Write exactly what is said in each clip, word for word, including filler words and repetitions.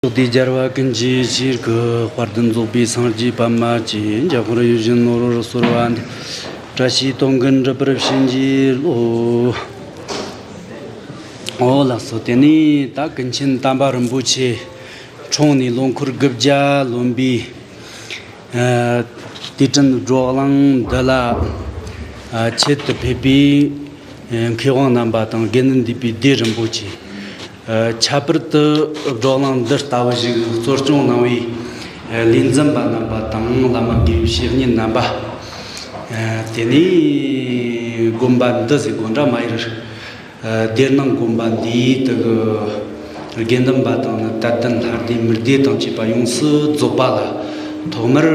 ཕྱོགས་དེའི་རྒྱལ་བ་ཀུན་གྱི་ཕྱིར་གྱི། དཔལ་ལྡན་རྫོགས་པའི་སངས་རྒྱས་པདྨ་ཀྱེ། འཇམ་དཔལ་ཡིད་བཞིན་ནོར་བུར་གསོལ་བ་འདེབས། བཀྲ་ཤིས་དོན་ཀུན་འགྲུབ་པར་བྱིན་གྱིས་རློབས། འོ་ལགས་སོ། དེ་ནས་ད་ཀུན་མཁྱེན་དམ་པ་རིན་པོ་ཆེ་འཁྲུངས་ནས་ལོ་འཁོར་དགུ་བརྒྱ་ལོན་པའི་ཨ་དུས་དྲན་བགྲོ་གླེང་འདི་ལ་ཨ་ཆེད་དུ་ཕེབས་པའི་ཨ་མཁས་དབང་རྣམ་པ་དང་དགེ་འདུན་འདུས་པའི་སྡེ་རིན་པོ་ཆེ། ཨ་ཁྱད་པར་དུ་བགྲོ་གླེང་འདི་ལྟ་བུ་ཞིག་གཙོ་སྐྱོང་གནང་བའི་ཨ་ལས་འཛིན་པ་རྣམ་པ་དང་བླ་མ་དགེ་བའི་བཤེས་གཉེན་རྣམ་པ། ཨ་དེ་ནས་དགོན་པ་འདི་ཟེར་དགོན་འདྲ་མ་ཡེར། ཨ་སྡེར་ནང་དགོན་པ་འདིའི་དུ་གི་དགེ་འདུན་པ་དང་ནི་དད་ལྡན་ལྷ་སྡེ་མི་སྡེ་དང་བཅས་པ་ཡོངས་སུ་རྫོགས་པ་ལ་ཐོག་མར་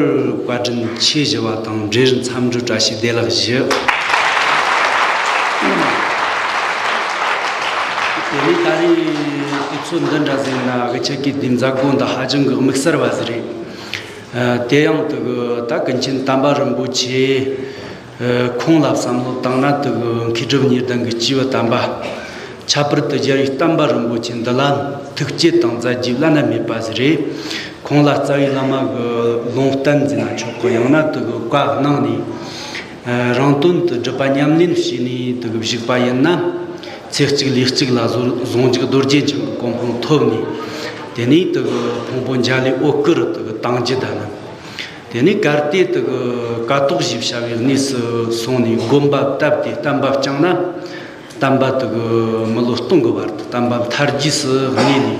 བཀའ་དྲིན་ཆེ་ཞུ་བ་དང་འབྲེལ་འཚམས་འདྲི་བཀྲ་ཤིས་བདེ་ལེགས་ཞུ། དེ་ནས་ད་རེས་དུས་ཚོད་འདི་འདྲ་ཟིག་ན་གི་ཆེད་ཀྱི་འདི་མཛད་སྒོ་འདི་ཧ་ཅང་གི་དམིགས་བསལ་བ་ཟིག་རེད། ཨ་དེ་ཡང་དུ་གི་ད་ཀུན་མཁྱེན་དམ་པ་རིན་པོ་ཆེ། ཨ་ཁོང་ལ་བསམ་བློ་བཏང་ན་དུ་གི་མཁས་གྲུབ་གཉིས་ལྡན་གྱི་སྐྱེས་བུ་དམ་པ། ཁྱད་པར་དུ་རྒྱལ་བའི་བསྟན་པ་རིན་པོ་ཆེ་འདི་ལ་ཐུགས་བསྐྱེད་དང་མཛད་རྗེས་བླ་ན་མེད་པ་ཟིག་རེད། ཁོང་ལ་རྩ་བའི་བླ་མ་གི་ལུང་བསྟན་ཟེར་ན་ཆོག་གི། ཡང་ན་དུ་གི་བཀའ་གནང་ནས། ཨ་རང་དོན་དུ་སྒྲུབ་པ་ཉམས་ལེན་བྱས་ནས་དུ་གི་བཞུགས་པ་ཡིན་ན། ཚེ་གཅིག་ལུས་གཅིག་ལ་ཟོ་ཟུང་འཇུག་རྡོ་རྗེ་འཆང་གི་གོ་འཕང་ཐོབ་ནས། དེ་ནས་དུ་གི་ཕུང་པོ་འཇའ་ལུས་འོད་སྐུ་རུ་དུ་གི་བཏང་རྒྱུ་ད་ནི། དེ་ནས་གལ་ཏེ་དུ་གི་ཀ་ཐོག་ཞེས་བྱ་བའི་གནས་སུ་སོང་ནས་སྒོམ་པ་བཏབ་སྟེ་བསྟན་པ་བསྐྱངས་ན། བསྟན་པ་དུ་གི་མི་ལོ་སྟོང་གི་བར་དུ་བསྟན་པ་མཐར་རྒྱས་སུ་གནས་ནས།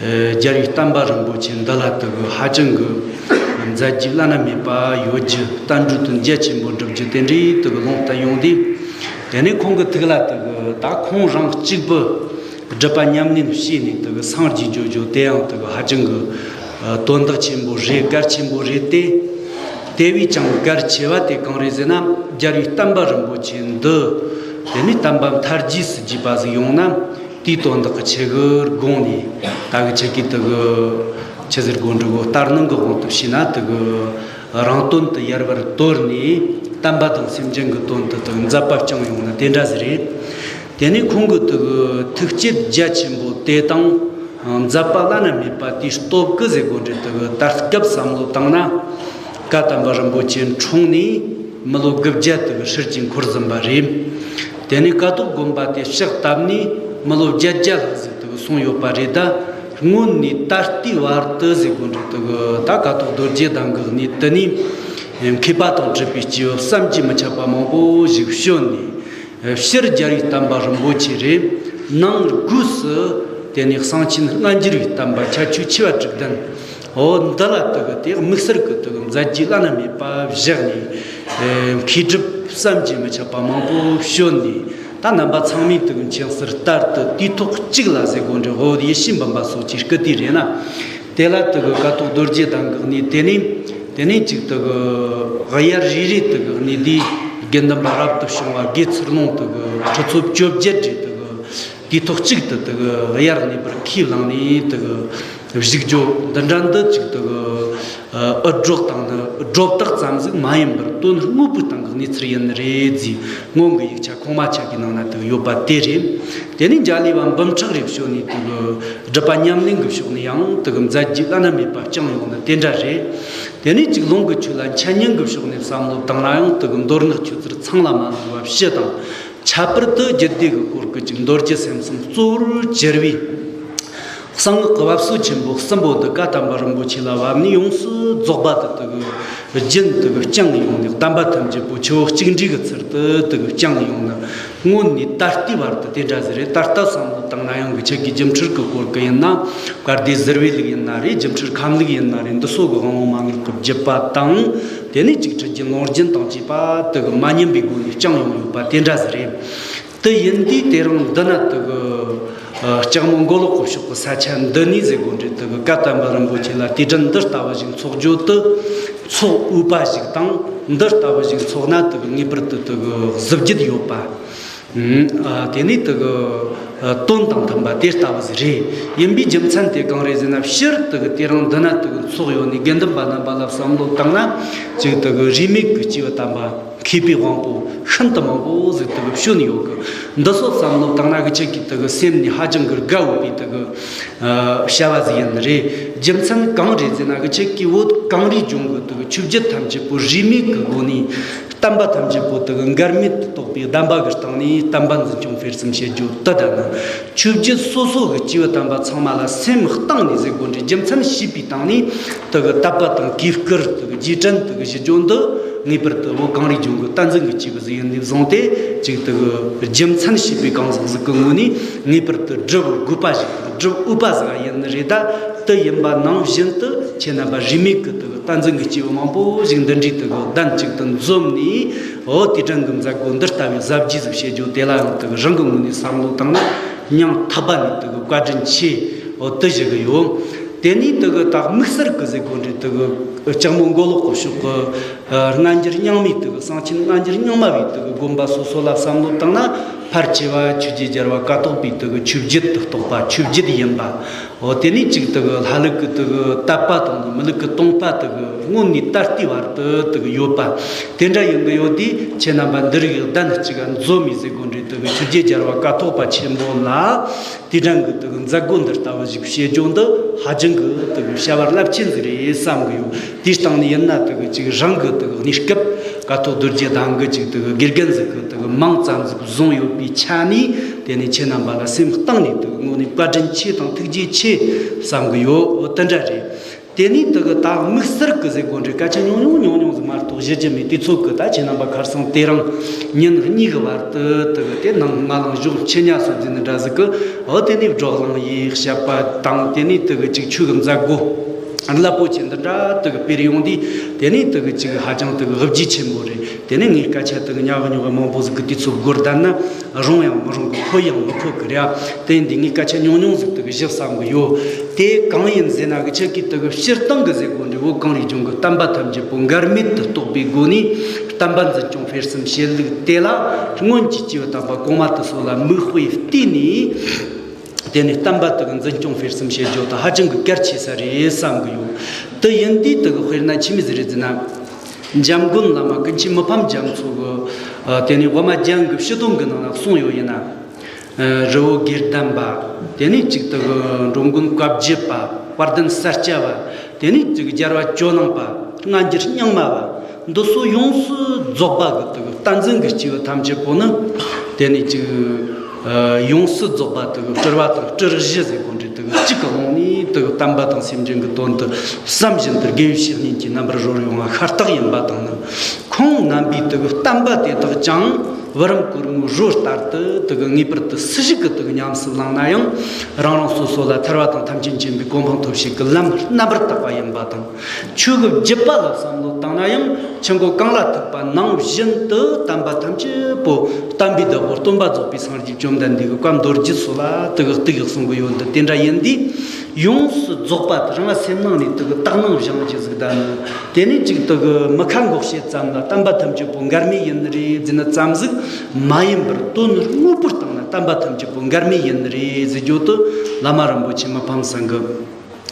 ཨེ་རྒྱལ་བའི་བསྟན་པ་རིན་པོ་ཆེ་འདི་ལ་དུ་གི་ཧ་ཅང་གི་མཛད་རྗེས་བླ་ན་མེད་པ་ཡོད་རྒྱུ། བསྟན་འགྲོའི་དོན་རྒྱ་ཆེན་པོ་འགྲུབ་རྒྱུ་དེ་འདྲའི་དུ་གི་ལུང་བསྟན་ཡོང་དུས། དེ་ནས་ཁོང་གི་ཐུགས་ལ་དུ་གི་ད་ཁོང་རང་གཅིག་པུ་སྒྲུབ་པ་ཉམས་ལེན་བྱས་ནས་དུ་གི་སངས་རྒྱས་འགྱོ་རྒྱུ་དེ་ཡང་དུ་གི་ཧ་ཅང་གི་ཨ་དོན་དག་ཆེན་པོ་རེད། གལ་ཆེན་པོ་རེད་དེ། དེ་བས་ཀྱང་གལ་ཆེ་བ་དེ་གང་རེད་ཟེར་ན། རྒྱལ་བའི་བསྟན་པ་རིན་པོ་ཆེ་འདི་དེ་ནས་བསྟན་པ་མཐར་རྒྱས་སུ་རྒྱས་པ་ཟིག་ཡོང་ན། དེའི་དོན་དག་གི་ཆེད་གི་དགོངས་ནས། ད་གི་ཆེད་ཀྱི་དུ་གི་ཆི་ཟེར་དགོས་འདྲི་གོ། ལྟར་སྣང་གི་དབང་དུ་བྱས་ན་དུ་གི་རང་དོན་དུ་ཡལ་བར་དོར་ནས། བསྟན་པ་དང་སེམས་ཅན་གྱི་དོན་དུ་དུ་མཛད་པ་བསྐྱངས་ཡོང་ན་དེ་འདྲ་ཟིག་རེད། དེ་ནས་ཁོང་གི་དུ་གི་ཐུགས་བསྐྱེད་རྒྱ་ཆེན་པོ་དེ་དང་། མཛད་པ་བླ་ན་མེད་པ་དེའི་སྟོབས་ཀྱིས་ཟེར་དགོས་འདྲ་དུ་གི་ད་སྐབས་བསམ་བློ་བཏང་ན། བཀའ་དམ་པ་རིན་པོ་ཆེ་འཁྲུངས་ནས་མི་ལོ་དགུ་བརྒྱ་དུ་གི་ཧྲིལ་གྱིས་འཁོར་ཟིན་པ་རེད། དེ་ནས་ཀ་ཐོག་དགོན་པ་དེ་ཕྱག་བཏབ་ནས་མི་ལོ་བརྒྱད་བརྒྱ་ལྷག་ཟིག་དུ་གི་སོང་ཡོད་པ་རེད། ད་སྔོན་ནས་ད་ལྟའི་བར་དུ་ཟེར་དགོས་འདྲ་དུ་གི་ད་ཀ་ཐོག་རྡོ་རྗེ་གདན་གི་གནས་དེ་ནས་མཁས་པ་དང་གྲུབ་པའི་སྐྱེས་བུ་བསམ་གྱིས་མི་ཁྱབ་པ་མང་པོ་ཞིག་བྱོན་ནས། ཕྱིར་རྒྱལ་བའི་བསྟན་པ་རིན་པོ་ཆེ་རེད། ནང་སྒོས་སུ་དེ་ནས་གསང་ཆེན་སྔ་འགྱུར་བའི་བསྟན་པ་ཁྱད་ཆོས་ཆེ་བ་དྲུག་ལྡན། འོ་འདི་ལ་དུ་གི་དེ་དམིགས་བསལ་གྱི་དུ་གི་མཛད་རྗེས་བླ་ན་མེད་པ་བཞག་ནས། ཨེ་མཁས་གྲུབ་བསམ་གྱིས་མི་ཁྱབ་པ་མང་པོ་བྱོན་ནས། ད་རྣམ་པ་ཚང་མས་དུ་གི་མཁྱེན་གསལ་ལྟར་དུ་དུས་ཐོག་གཅིག་ལ་ཟེར་དགོས་འདྲ། འོ་ཡེ་ཤེས་འབུམ་པ་སོགས་ཀྱིས་བསྐུལ་དུས་རེད་ན། དེ་ལ་དུ་གི་ཀ་ཐོག་རྡོ་རྗེ་གདན་གི་གནས་དེ་ནས། དེ་ནས་ཅིག་དུ་གི་དབྱར་རེ་རེ་དུ་གི་གནས་དེའི་དགེ་འདུན་པ་རབ་ཏུ་བྱུང་བ་དགེ་ཚུལ་སློང་དུ་གི་ཁྲི་ཚོ་བཅོ་བརྒྱད་རེ་དུ་གི་དུས་ཐོག་གཅིག་ཏུ་དུ་གི་དབྱར་གནས་པར་ཁས་བླངས་ནས་དུ་གི་བཞུགས་རྒྱུ་འདི་འདྲ་འདི་ཅིག་དུ་གི་འུད་སྒྲོག་དང་ནི་སྒྲོ་བཏགས་ཙམ་ཟིག་མ་ཡིན་པར་དོན་དངོས་པོའི་སྟེང་གི་གནས་ཚུལ་ཡིན་ནི་རེད་ཟེར། སྔོན་གྱི་ཡིག་ཆ་ཁུངས་མ་ཆད་ཀྱི་ནང་ན་དུ་ཡོད་པ་དེ་རེད། དེ་ནས་འཇའ་ལུས་པ་འབུམ་ཕྲག་རེ་བྱོན་ནས་དུ་གི་སྒྲུབ་པ་ཉམས་ལེན་གྱི་ཕྱོགས་ནས་ཡང་དུ་གི་མཛད་རྗེས་བླ་ན་མེད་པ་བསྐྱངས་ཡོང་ནི་དེ་འདྲ་རེད། དེ་ནས་ཅིག་ལུང་གི་ཆོས་ལ་འཆད་ཉན་གྱི་ཕྱོགས་ནས་བསམ་བློ་བཏང་ན་ཡང་དུ་གི་མདོ་སྔགས་ཆོས་ཚུལ་ཚང་ལ་མ་ལུས་པ་བཞི་དང་། ཁྱད་པར་དུ་རྒྱུད་སྡེ་གི་སྐོར་གྱི་ཅིག་མདོ་རྒྱུད་སེམས་གསུམ་གཙོ་བོར་གྱུར་པའི། གསང་སྔགས་ཀྱི་བབས་སྲོལ་ཆེན་པོ་གསུམ་པོ་འདི་བཀའ་དམ་པ་རིན་པོ་ཆེ་ལ་བབས་ནས་ཡོངས་སུ་རྫོགས་པ་དུ་དུ་གི་རྒྱུན་དུ་གི་བསྐྱངས་ཡོང་ནས། བསྟན་པ་ཐམས་ཅད་པོ་ཆུ་བོ་གཅིག་འདྲེས་ཀྱི་ཚུལ་དུ་དུ་གི་བསྐྱངས་ཡོང་ནས། སྔོན་ནས་ད་ལྟའི་བར་དུ་དེ་འདྲ་ཟིག་རེད། ད་ལྟ་བསམ་བློ་བཏང་ན་ཡང་གི་ཆེད་ཀྱི་སྒྱུ་འཕྲུལ་གྱི་སྐོར་གྱི་ཡིན་ན། བཀའ་སྡེ་ཟུར་པའི་ལུགས་ཡིན་ན་རེད། སྒྱུ་འཕྲུལ་ཁམས་ལུགས་ཡིན་ན་རེད། འདི་སོགས་ཀྱི་དབང་པོ་མ་ངེས་ཀྱི་བརྒྱུད་པ་དང་། དེ་ནས་ཅིག་ཁྲིད་རྒྱུན་ལུང་རྒྱུན་དང་བཅས་པ་དུ་གི་མ་ཉམས་པའི་སྒོ་ནས་བསྐྱངས་ཡོང་ཡོད་པ་དེ་འདྲ་ཟིག་རེད། དེ་ཡིན་དུས་དེ་རིང་འདི་ན་དུ་གི་ལྕགས་མོ་མགོ་ལོག་གི་ཕྱོགས་ཀྱི་ས་ཆ་འདི་ནས་ཟེར་དགོས་འདྲ། དུ་གི་བཀའ་དམ་པ་རིན་པོ་ཆེ་ལ་དུས་དྲན་འདི་ལྟ་བུ་ཞིག་འཚོགས་རྒྱུ་དེ་འཚོགས་འོས་པ་ཞིག་དང་། འདི་ལྟ་བུ་ཞིག་འཚོགས་ན་དུ་གི་ངེས་པར་དུ་དུ་གི་གཟི་བརྗིད་ཡོད་པ། ཨ། དེ་ནས་དུ་གི་ཨ་དོན་དང་མཐུན་པ་དེ་ལྟ་བུ་ཟིག་རེད། ཡིན་པའི་རྒྱུ་མཚན་དེ་གང་རེད་ཟེར་ན། ཕྱིར་དུ་གི་དེ་རིང་འདི་ན་དུ་གི་འཚོགས་ཡོད་ནི་དགེ་འདུན་པ་རྣམ་པ་ལ་བསམ་བློ་བཏང་ན། ཅིག་དུ་གི་རིས་མེད་ཀྱི་སྐྱེས་བུ་དམ་པ། མཁས་པའི་དབང་པོ་ཤིན་ཏུ་མང་པོ་ཟིག་དེ་གི་བྱོན་ཡོད་གི། འདི་ཚོ་བསམ་བློ་བཏང་ན་གི་ཁྱེད་ཀྱིས་དེ་གི་སེམས་ནས་ཧ་ཅང་གི་དགའ་འོས་པའི་དེ་གི་བྱ་བ་ཟིག་ཡིན་ནི་རེད། རྒྱུ་མཚན་གང་རེད་ཟེར་ན་གི་ཁྱེད་ཀྱིས་བོད་གངས་རིའི་ལྗོངས་གི་དེ་གི་ཆོས་བརྒྱུད་ཐམས་ཅད་པོ་རིས་མེད་གི་སྒོ་ནས་བསྟན་པ་ཐམས་ཅད་པོ་དེ་གི་འགལ་མེད་དུ་རྟོགས་པའི་གདམས་པ་གི་སྟེང་ནས་བསྟན་པ་འཛིན་སྐྱོང་སྤེལ་གསུམ་བྱེད་རྒྱུ་དེ་ད་ནི། ཆོས་བརྒྱུད་སོ་སོ་གི་སྐྱེས་བུ་དམ་པ་ཚང་མ་ལ་སེམས་གཏིང་ནས་ཟེར་དགོས་འདྲ་རྒྱུ་མཚན་ཤེས་པའི་སྟེང་ནས་དེ་གི་དད་པ་དང་གུས་བཀུར་དེ་གི་རྗེས་དྲན་དེ་གི་ཞུ་རྒྱུ་འདི་ངེས་པར་དུ་བོད་གངས་རིའི་ལྗོངས་གི་བསྟན་འཛིན་གྱི་སྐྱེས་བུ་ཟིག་ཡིན་ནས་བཟུང་སྟེ་ཅིག་དེ་གི་རྒྱུ་མཚན་ཤེས་པའི་གང་ཟག་ཟིག་གི་ངོས་ནས་ངེས་པར་དུ་སྒྲུབ་དགོས་པ་ཞིག་དང་སྒྲུབ་འོས་པ་ཟིག་ཡིན་ནི་རེད། ད་དེ་ཡིན་པ་ནང་བཞིན་དུ་ཁྱེད་རྣམ་པ་རིས་མེད་ཀྱི་དེ་གི་བསྟན་འཛིན་གྱི་སྐྱེས་བུ་མང་པོ་ཞིག་འདི་འདྲའི་དེ་གི་གདན་གཅིག་ཏུ་འཛོམས་ནས། འོ་དེ་དྲན་གྱི་མཛད་སྒོ་འདི་ལྟ་བུའི་གཟབ་རྒྱས་ཟིག་བྱེད་རྒྱུ་དེ་ལ་ཡང་དེ་གི་རང་གི་ངོས་ནས་བསམ་བློ་བཏང་ན་སྙིང་ཐག་པ་ནས་དེ་གི་བཀའ་དྲིན་ཆེ། འོ་དེ་ཞུ་གི་ཡོད། དེ་ནས་དེ་གི་ད་དམིགས་བསལ་གྱི་ཟེར་དགོས་འདྲ་དེ་གི་ལྕགས་མོ་མགོ་ལོག་གི་ཕྱོགས་གི་སྔ་འགྱུར་རྙིང་མའི་དེ་གི་གསང་ཆེན་སྔ་འགྱུར་རྙིང་མ་བའི་དེ་གི་དགོན་པ་སོ་སོ་ལ་བསམ་བློ་བཏང་ན། ཕལ་ཆེ་བ་ཆོས་རྗེ་རྒྱལ་བ་ཀཿཐོག་པའི་དེ་གི་ཆོས་བརྒྱུད་དུ་གཏོགས་པ་ཆོས་བརྒྱུད་ཡིན་པ། འོ་དེ་ནས་ཅིག་དེ་གི་ལྷ་ལུགས་ཀྱི་དེ་གི་དད་པ་དང་ནི་མི་ལུགས་ཀྱི་སྟོང་པ་དེ་གི་སྔོན་ནས་ད་ལྟའི་བར་དུ་དེ་གི་ཡོད་པ། དེ་འདྲ་ཡིན་གི་ཡོད་དུས་ཁྱེད་རྣམ་པ་འདི་རིགས་གདན་གཅིག་ག་འཛོམས་མི་ཟེར་དགོས་འདྲ་དེ་གི་ཆོས་རྗེ་རྒྱལ་བ་ཀཿཐོག་པ་ཆེན་པོ་ལ་དེ་དྲན་གི་དེ་གི་མཛད་སྒོ་འདི་ལྟ་བུ་ཞིག་བྱེད་རྒྱུ་འདི་ཧ་ཅང་གི་དེ་གི་བྱ་བ་རླབས་ཆེན་ཟིག་རེད་བསམ་གི་ཡོད། དེའི་སྟེང་ནས་ཡིན་ན་དེ་གི་ཅིག་རང་གི་དེ་གི་གནས་སྐབས་ཀཿཐོག་རྡོ་རྗེ་གདན་གི་ཅིག་དེ་གི་དགེ་རྒན་ཟིག་གི་དེ་གི་མིང་ཙམ་ཟིག་བཟུང་ཡོད་པའི་ཆ་ནས། དེ་ནས་ཁྱེད་རྣམ་པ་ལ་སེམས་གཏིང་ནས་དེ་གི་ངོས་ནས་བཀའ་དྲིན་ཆེ་དང་ཐུགས་རྗེ་ཆེ་བསམ་གི་ཡོད། འོ་དེ་འདྲ་རེད། དེ་ནས་དེ་གི་ད་དམིགས་བསལ་གི་ཟེར་དགོས་འདྲ་སྐད་ཆ་ཉུང་ཉུང་ཉུང་ཉུང་ཟིག་མ་གཏོགས་ཞུ་རྒྱུ་མེད། དུས་ཚོད་གི་ད་ཁྱེད་རྣམ་པ་ཁར་སང་དེ་རིང་ཉིན་གཉིས་གི་བར་དུ་དེ་གི་དེ་ནང་ང་ལང་ཞོག་ཆེ་ཉ་སོ་ཟིན་འདྲ་ཟིག་གི། འོ་དེ་ནས་བགྲོ་གླེང་ཡེ་བཤད་པ་དང་། དེ་ནས་དེ་གི་ཅིག་ཆོས་གི་མཛད་སྒོ་རླབས་པོ་ཆེ་འདི་འདྲ་དེ་གི་སྤེལ་ཡོང་དུས། དེ་ནས་དེ་གི་ཅིག་ཧ་ཅང་དེ་གི་གཟི་བརྗིད་ཆེན་པོ་རེད། དེ་ནས་ངས་སྐད་ཆ་དེ་གི་ཉག་གི་ཉོག་གི་མང་པོ་ཟིག་གི་དུས་ཚོད་སྒོར་བསྡད་ན་རུང་ཡང་མི་རུང་གི་ཕོད་ཡང་མི་ཕོད་གི་རེད། དེ་ཡིན་དུས་ངས་སྐད་ཆ་ཉུང་ཉུང་ཟིག་དེ་གི་ཞུ་བསམ་གི་ཡོད། དེ་གང་ཡིན་ཟེར་ན་གི་ཁྱེད་ཀྱིས་དེ་གི་སྤྱིར་བཏང་གི་ཟེར་དགོས་འདྲ་བོད་གངས་རིའི་ལྗོངས་གི་བསྟན་པ་ཐམས་ཅད་པོ་འགལ་མེད་དུ་རྟོགས་པའི་སྒོ་ནས་བསྟན་པ་འཛིན་སྐྱོང་སྤེལ་གསུམ་བྱེད་ལུགས་དེ་ལ་སྔོན་གྱི་སྐྱེས་བུ་དམ་པ་གོང་མ་དེ་ཚོ་ལ་མིག་དཔེ་བལྟས་ནས། དེ་ནས་བསྟན་པ་དེ་གི་འཛིན་སྐྱོང་སྤེལ་གསུམ་བྱེད་རྒྱུ་དེ་ཧ་ཅང་གི་གལ་ཆེ་ས་རེད་བསམ་གི་ཡོད། དེ་ཡིན་དུས་དེ་གི་དཔེར་ན་ཆི་མོ་ཟིག་རེད་ཟེར་ན། འཇམ་མགོན་བླ་མ་ཀུན་མཁྱེན་མི་ཕམ་རྒྱ་མཚོ་གི། ཨ། དེ་ནས་དབུ་མ་རྒྱན་གྱི་སྤྱི་དོན་གྱི་ནང་ན་གསུངས་ཡོད་ཡིན་ན། ཨ། རི་བོ་དགེ་ལྡན་པ། དེ་ནས་གཅིག་དེ་གི་འགྲོ་མགོན་བཀའ་བརྒྱུད་པ། དཔལ་ལྡན་ས་སྐྱ་པ། དེ་ནས་གཅིག་རྒྱལ་བ་ཇོ་ནང་པ། སྔ་འགྱུར་རྙིང་མ་བ། འདི་ཚོ་ཡོངས་སུ་རྫོགས་པ་གི་དེ་གི་བསྟན་འཛིན་གྱི་སྐྱེས་བུ་ཐམས་ཅད་པོ་ནི། དེ་ནས་ཅིག་ཨ། ཡོངས་སུ་རྫོགས་པ་དེ་གི་སྤྲུལ་བ་དང་སྤྲུལ་གཞི་ཟེར་དགོས་འདྲ་དེ་གི་གཅིག་གི་ཀློང་ནས་དེ་གི་བསྟན་པ་དང་སེམས་ཅན་གྱི་དོན་དུ་བསམ་བཞིན་དུ་དགེ་བའི་བཤེས་གཉེན་གྱི་རྣམ་པར་རོལ་ཡོང་བ་ཤ་སྟག་ཡིན་པ་དང་ནི། ཁོང་རྣམ་པའི་དེ་གི་བསྟན་པ་དེ་དག་ཀྱང་བུ་རམ་གོར་མོའི་རོ་ལྟར་དུ་དེ་གི་ངེས་པར་དུ་སུ་ཞིག་གིས་དེ་གི་ཉམས་སུ་བླངས་ན་ཡང་རང་རང་སོ་སོ་ལ་ཐར་བ་དང་ཐམས་ཅད་མཁྱེན་པའི་གོ་འཕང་ཐོབ་བྱེད་ཀྱི་ལམ་རྣམ་པར་དག་པ་ཡིན་པ་དང་། ཆོས་ཀྱི་བརྒྱུད་པ་ལ་བསམ་བློ་བཏང་ན་ཡང་ཆུ་འགོ་གངས་ལ་ཐུག་པ་ནང་བཞིན་དུ་བསྟན་པ་ཐམས་ཅད་པོ་བསྟན་པའི་བདག་པོ་སྟོན་པ་རྫོགས་པའི་སངས་རྒྱས་བཅོམ་ལྡན་འདས་ཀྱི་བཀའ་མདོ་རྒྱུད་སོགས་ལ་དེ་གི་གཏུགས་གསུང་གི་ཡོད་འདི་དེ་འདྲ་ཡིན་དུས། ཡོངས་སུ་རྫོགས་པ་དེ་རང་སེམས་ནང་ནས་དེ་གི་དག་སྣང་སྦྱང་རྒྱུ་ཟིག་དང་། དེ་ནས་ཅིག་དེ་གི་མི་ཁ་འགོག་བྱེད་ཙམ་ལ་བསྟན་པ་ཐམས་ཅད་པོ་འགལ་མེད་ཡིན་ནི་རེད་ཟེར་ནི་ཙམ་ཟིག་མ་ཡིན་པར་དོན་དངོས་པོའི་སྟེང་ན་བསྟན་པ་ཐམས་ཅད་པོ་འགལ་མེད་ཡིན་ནི་རེད་ཟེར་རྒྱུ་དེ་བླ་མ་རིན་པོ་ཆེ་མི་ཕམ་ཚང་གི།